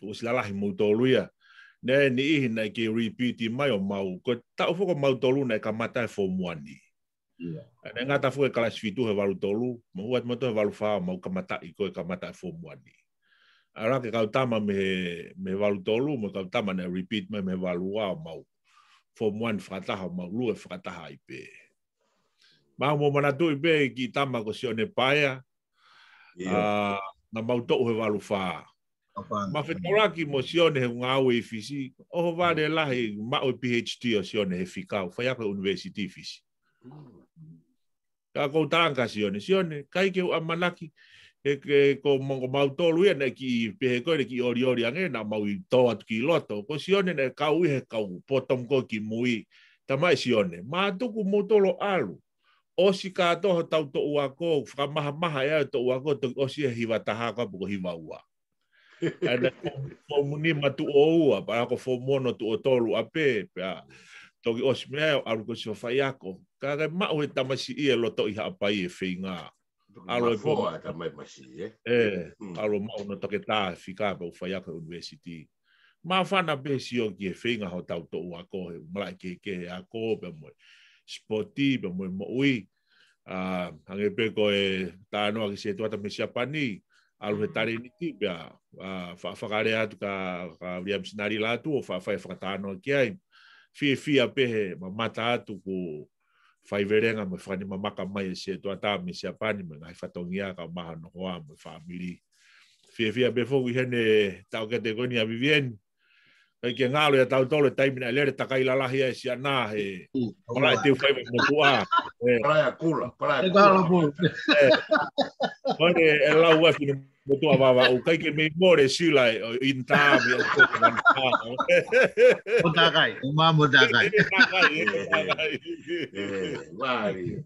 ʻosi lalahi moutolu ia. Naʻe ʻi ai e niʻihi naʻe kei repeat mai ʻo mau, ko e taʻu foki ʻo mautolu naʻe kamata e form one. Naʻe ngata foki e kalasi fitu he valu tolu, mau hū atu mautolu he valu fā, mau kamataʻi ko e kamata e form one. ʻAlu hake kau tama mei he, mei he valu tolu, mo e kau tama naʻe repeat mai mei he valu ua ʻo mau form one fakataha, mau lue fakataha ai pē. Mau mo manatuʻi pē kiʻi tama ko Sione Paea, ʻa, naʻa mau toʻu he valu fā. Ma fetaulaki mo Sione he ngāue ʻi Fisi, ʻohovale lahi maʻu e PhD ʻo Sione he fika, faiako he ʻUnivēsiti Fisi. Ka ʻoku ou talaange kia Sione, Sione, ʻikai ke u ʻamanaki, he, he ko mo-, ko mautolu ia naʻe kiʻi pehē ko ē naʻe kiʻi olioli ange, naʻa mau ʻi tō atu ki loto. Ko Sione naʻe kau ʻi he kau bottom ko ē ki mui, tamaʻi Sione, mātuku moutolu ʻalu. ʻOsi kātoa hotau toʻu ako, fakamahamaha ʻe au e toʻu ako, toki ʻosi e hiva taha ka poko hiva ua. ʻA ia naʻe fo-, fomu nima tuʻo ua, pea ko fomu ono tuʻo tolu ʻapē, pea toki ʻosi mei ai ʻo ʻalu ko ē ʻo faiako. Ka ʻikai maʻu he tamasiʻi e lotoʻi Haʻapai e feinga. Toki ʻalu e mafoa pō. E tamai masiʻi, ē? Ē, Mm. ʻalu maʻu hono toketā fika pea u faiako he university. Māfana pē sio ki he feinga hotau toʻu ako, he malaʻe kehekehe ako, pea mo e sipoti, pea mo e moʻui. ʻA, hangē pē ko e talanoa ki he setuata mei Siapani, ʻalu he talēniti pea, ʻa, fa-, fakalea atu kia, kia Viliami Sinalila atu ʻo fa-, fai fakatalanoa ki ai. Fiefia pē he mamata atu kuo faivelenga mo e fakanimamaka mai e setuata mei Siapani mo e ngaahi fatongia kae ʻumaʻā hono hoa mo e fāmili. Fiefia pē foki heni taʻokete ko eni ʻa Vivian. ʻIkai ke ngalo ia tautolu e taimi naʻe lele takai lalahi ai siana he Mm. malaʻe teu fai mo tuʻa. Ē. Palaia Kula, Palaia E Kula. Kala pō. Ē. Ko eni e lau ʻa e fine motuʻa Vavaʻu, ʻikai ke mei mole sila ʻo ʻinitā mei ʻo ko ko ko. Mo takai, ʻo mā mo takai. Takai, ē, takai. Ē, mālie.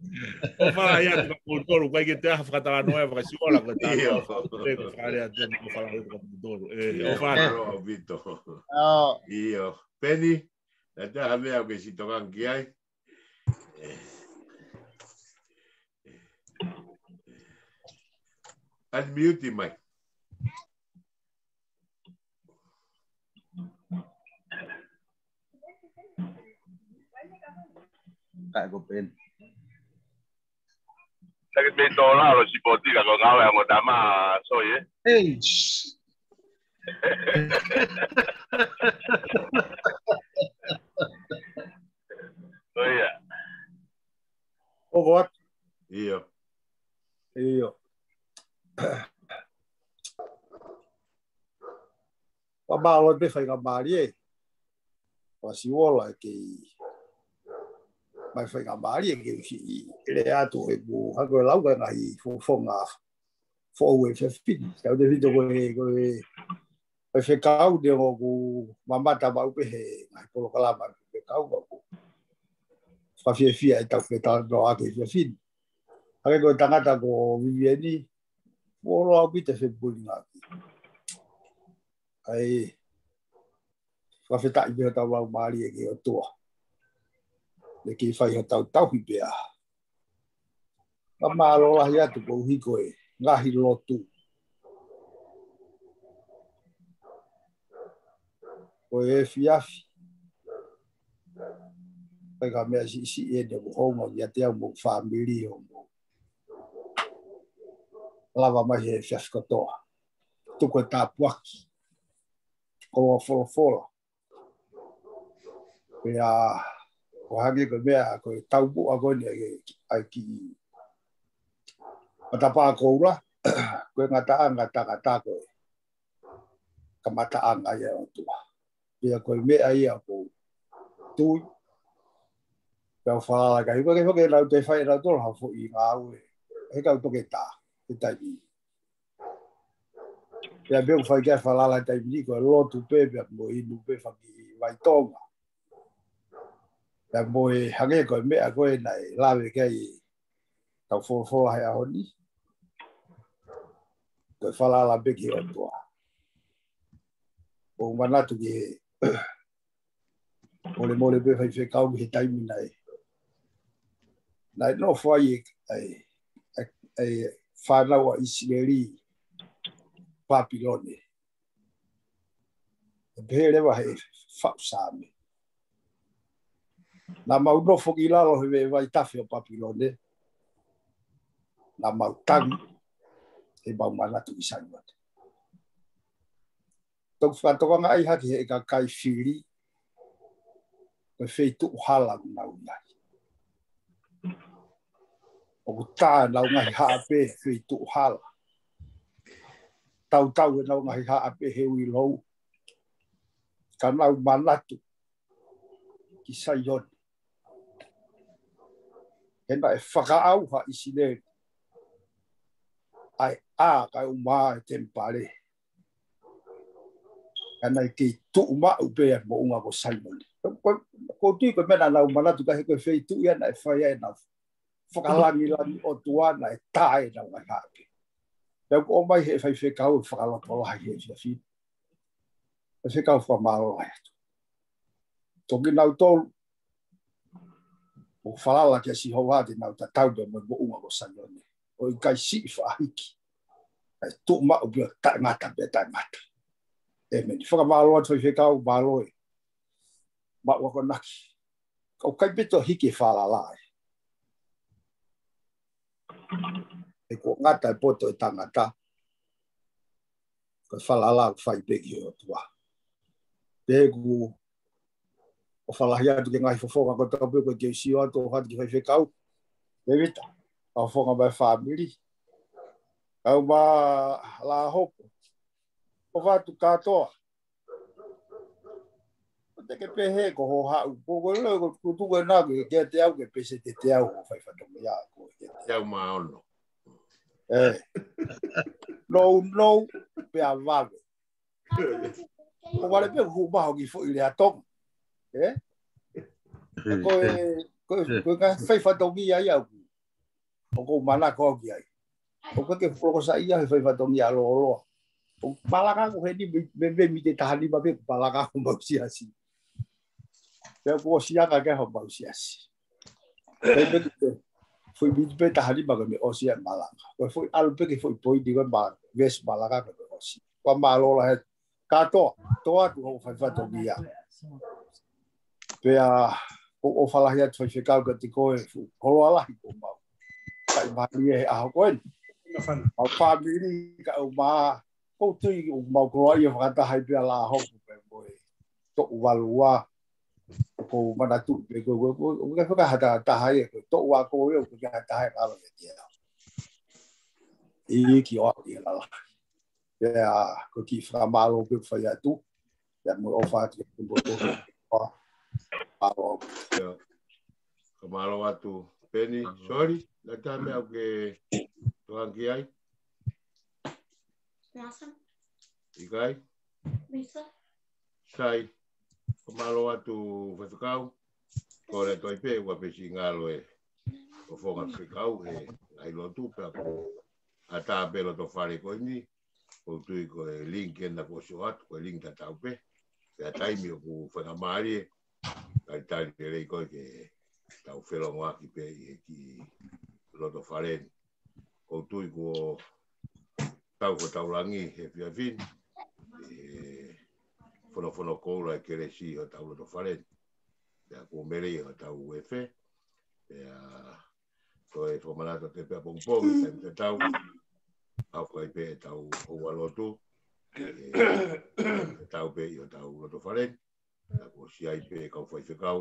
ʻOfa lahi atu kia kimoutolu, ʻikai ke toe ʻi ai ha fakatalanoa ʻe fakasiola, ko e talanoa ʻIo. ʻe fakaʻosi atu ʻofa lahi atu kia kimoutolu. Ē, ʻIo, ʻofa. mālō ʻaupito. ʻIo. ʻIo. Peni, naʻe ʻi ai ha meʻa ʻoku ke siʻi tokanga ki ai? Unmute mai. Kae ko Peni. Taki mei tō lalo sipoti ka ko ngāue ʻa mo tama soi, ē? Ei. ʻO ia. ʻO ko atu. ʻIo. ʻIo. Pea mālō pē faingamālie. Pea siʻi ola ke mai faingamālie ke u siʻi lea atu he kuo hako e lau ka ngaahi fofonga foʻou e fefine. Tau te fito ko e, ko e, ko e fekau te o ku mamata mau pē he ngaahi polokalama fekau ka ku. Fakafiefia e tau fetalanoaʻaki e fefine. Hake ko e tangata ko Viviani, ʻo loa ʻaupito e fepuli ngaki. ʻAi, fakafetaʻi pē hotau laumālie ki he ʻOtua. Ne kei fai hotau tauhi pea. Ka mālō lahi atu koeʻuhi ko e ngaahi lotu. Ko e efiafi. ʻIkai ko ha meʻa siʻisiʻi eni ʻoku hounga kiate au mo e fāmili ʻoku mou lava mai he efiafi kotoa. Tuku e tāpuaki. Ko e folofola. Pea, ʻo hangē ko e meʻa, ko e taumuʻa ko eni ʻa e, ʻa e kiʻi matapā koula, ko e ngataʻanga tangata ko e kamataʻanga ia ʻo e ʻOtua. Pea ko e meʻa ia ʻoku ou tui, pea u falala ki ai, ʻoku ʻikai ke nau toe fai ʻe nautolu ha foʻi ngāue, he kau toketā, he taimi. Pea pea u fai ki ai falala taimi ni ko e lotu pē, pea mo e inu pē faki vai Tonga. Pea mo e hangē ko e meʻa ko ē naʻe lave ki ai tau folofola he ʻaho ni. Ko e falala pē ki he ʻOtua. ʻOku ou manatu ki he molemole pē faifekau he taimi naʻe. Naʻe nofo ai e, e, e, e fānau ʻa ʻIsileli Papilone. ʻE pehē leva he faʻu Saame. Naʻa mau nofo ki lalo he veʻe vaitafe ʻo Papilone. Naʻa mau tangi he mau manatu ki Saione. Toki fakatokangaʻi hake he kakai fili, ko e feituʻu hala ʻoku nau ʻi ai. ʻOku tā ʻenau ngaahi haʻape feituʻu hala. Tautau ʻenau ngaahi haʻape he ui lou. Ka nau manatu ki Saione. He naʻe fakaʻauha ʻIsileli. ʻAi ʻa ka e uma e temipale. Ka naʻe kei tuʻu maʻu pē ʻa e moʻunga ko Saione. Ko, ko, ʻoku ou tui ko e meʻa naʻa nau manatu ka he ko e feituʻu ia naʻe fai ai ʻenau fakalangilangi ʻOtua naʻe tā ʻenau ngaahi haʻape. Pea ʻoku ʻomai he faifekau e fakalotolahi he efiafi ni. Faifekau, fakamālō lahi atu. Toki nau tolu ʻo falala kia Sihova te nau tatau pea mo e moʻunga ko Saione. ʻO ʻikai siʻi faʻahiki. ʻE tuʻu maʻu pea taʻengata pea taʻengata. ʻĒmeni. Fakamālō atu faifekau, mālō e maʻu akonaki. Ka ʻoku ʻikai pē toe hiki e falala ē. He kuo ngata e poto e tangata. Ko e falala ʻoku fai pē ki he ʻOtua. Pea ʻoku ou fakalahi atu ki he ngaahi fofonga kotoa pē ʻoku ke sio atu, ʻofa atu ki he faifekau. Tēvita, ʻa e fofonga mai fāmili. Kau mai Lāhopo. ʻOfa atu kātoa. Ko te ke pehē ko ho haʻu. Ko ko lo ko tuku e nā ke ke te au ke pese te te au ko fai fatongia ko ke te au. Te au mā ono. Ē. No, no, pea vave. Ko vale pē hu maho ki foʻi lea Tonga. Ē? Ko e, ko e, ko e ngaahi fai fatongia ia ʻoku ʻoku ou manako au ki ai. ʻOku ke folokosa ia he fai fatongia lōloa. ʻOku palaka ko heni me, me, me mite taha nima pē ʻoku palaka homau siasi. Pea ʻoku ʻosi anga ke homau siasi. Pea me te, foʻi mite pē taha nima ke me ʻosi e malanga. Ko e foʻi ʻalu pē ke foʻi poini ko e ma, vesi malanga ke me ʻosi. Ko e mālō lahi he kātoa, toa atu hoʻo fai fatongia. Pea ʻoku ou fakalahi atu faifekau kiate koe fuʻu koloa lahi ʻoku mau. Kai mali e he ʻaho ko eni. Mau fāmili ka ʻoku mau, ʻoku ou tui ʻoku mau koloaʻia fakataha ai pea Lāhopo pea mo e Toʻu Valua. ʻOku ou manatu pē ko e, ko e, ko e, ko e fakahata taha ia, ko e Toʻu Ako ia, ko e fakahata taha ia ngalo ia te au. ʻIo, ki ʻoa ki lala. Pea ko e kiʻi fakamālō pē ʻoku fai atu. Pea mo e ʻofa atu ki he poto. Mālō. ʻIo. Fakamālō atu. Peni, sorry, na tā meʻa ʻoku ke toangi ai? ʻIkai? Sai. Fakamālō atu faifekau. Ko e toe pē ua pē siʻi ngalo e fofonga faifekau he ngaahi lotu pea ko e ʻatā pē loto fale ko eni. ʻOku ou tui ko e link ena kuo ʻosi ʻoatu, ko e link tatau pē. Pea taimi ʻoku faingamālie, talitali lelei koe ke tau felongoaki pē ʻi he kiʻi loto fale ni. ʻOku ou tui kuo tau ko tau langi he efiafi ni, ʻe fonofono koula e kelesi hotau loto fale ni. Pea kuo melei hotau efe, pea toe fakamanatu atu pē ʻapongipongi, taimi tatau, ʻoku ʻi ai pē ʻetau houa lotu, ʻe, ʻe tau pē ʻi hotau loto fale ni, pea kuo ʻosi ʻi ai pē kau faifekau,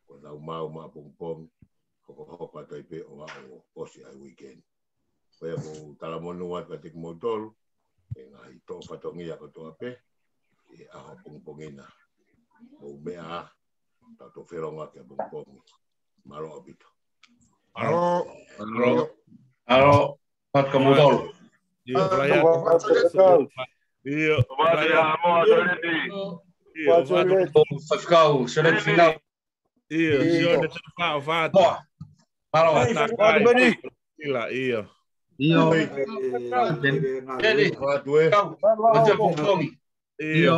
ko ʻenau maau maʻapongipongi, hokohoko atu ai pē ʻo aʻu ʻo ʻosi ʻa e weekend. Ko ia ʻoku ou talamonū atu kiate kimoutolu, ʻi he ngaahi toʻo fatongia kotoa pē, ʻi he ʻaho pongipongi na. Mou meʻa ā, tau toe felongoaki ʻapongipongi. Mālō ʻaupito. Mālō. Mālō. Mālō. Pat ka mutol. ʻIo, ʻo fai atu. ʻIo, ʻo fai atu. ʻIo, ʻo fai atu. Faifekau, Sōleti Finau. ʻIo, ʻio. Sōleti Finau, ʻo fai atu. Mālō. Mālō. Ila, ʻio. ʻIo. Peni. Peni. Kau. Kau. ʻIo. ʻIo.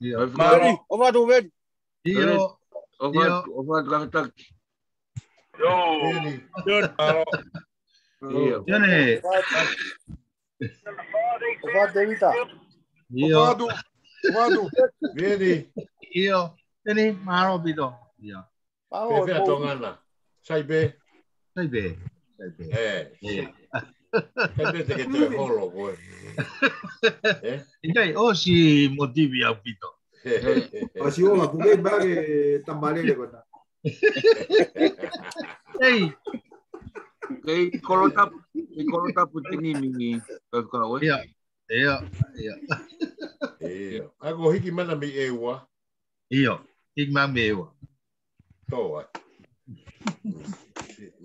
ʻIo. Mālō. Peni, ʻo fai atu, Peni. ʻIo. ʻIo. ʻO fai atu, ʻo fai atu, kātaki. ʻIo. Mālō. ʻIo. Peni. ʻO fai atu, Tēvita. ʻIo. ʻO fai atu. ʻO fai atu. Peni. ʻIo. Peni, mālō ʻaupito. ʻIo. Mālō, pehē ʻa Tonga na. Sai pē. Sai pē. Sai pē. ʻĒ. ʻĒ. Sai pē te ke toe holo koe. ʻĒ? ʻIkai, ʻosi motivi ʻaupito. ʻOsi ola, ʻoku kei pake tamalele ko ena. Ei. Kei kolo tapu, kei kolo tapu te nimi faifekau, ē? ʻIo. ʻIo. ʻIo. ʻIo. ʻA ko hiki mana mei ʻEua. ʻIo, hiki mai mei ʻEua. Tō ai.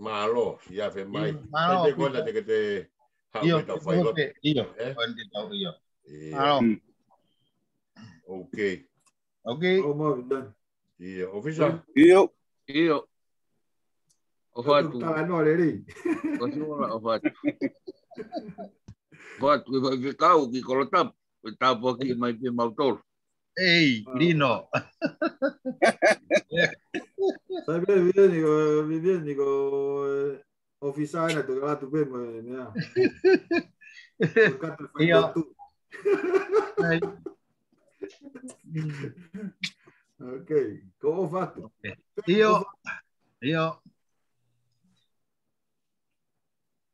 Mālō, siʻi afe mai. ʻIo, mālō, ʻaupito. Te kona te ke te haʻu ʻio, ke tau fai lotu. ʻIo, ʻē? Ko eni te tau, ʻio. ʻIo. Mālō. OK. OK. ʻIo, ʻōfisa. ʻIo. ʻIo. ʻO fai atu. Talanoa lelei. ʻOsi ola, ʻo fai atu. Fatu ke fai fekau ki Kolotapu, ko e tāpuaki mai pē mautolu. Ei, Lino. Sai pē Viviani ko, Viviani ko, e, ʻofisa ena, toki ʻalu atu pē mo e, nea. Ko e kata fai Ia. Kotu. Ai. Okay, ko ʻOfatu. ʻIo, ʻio,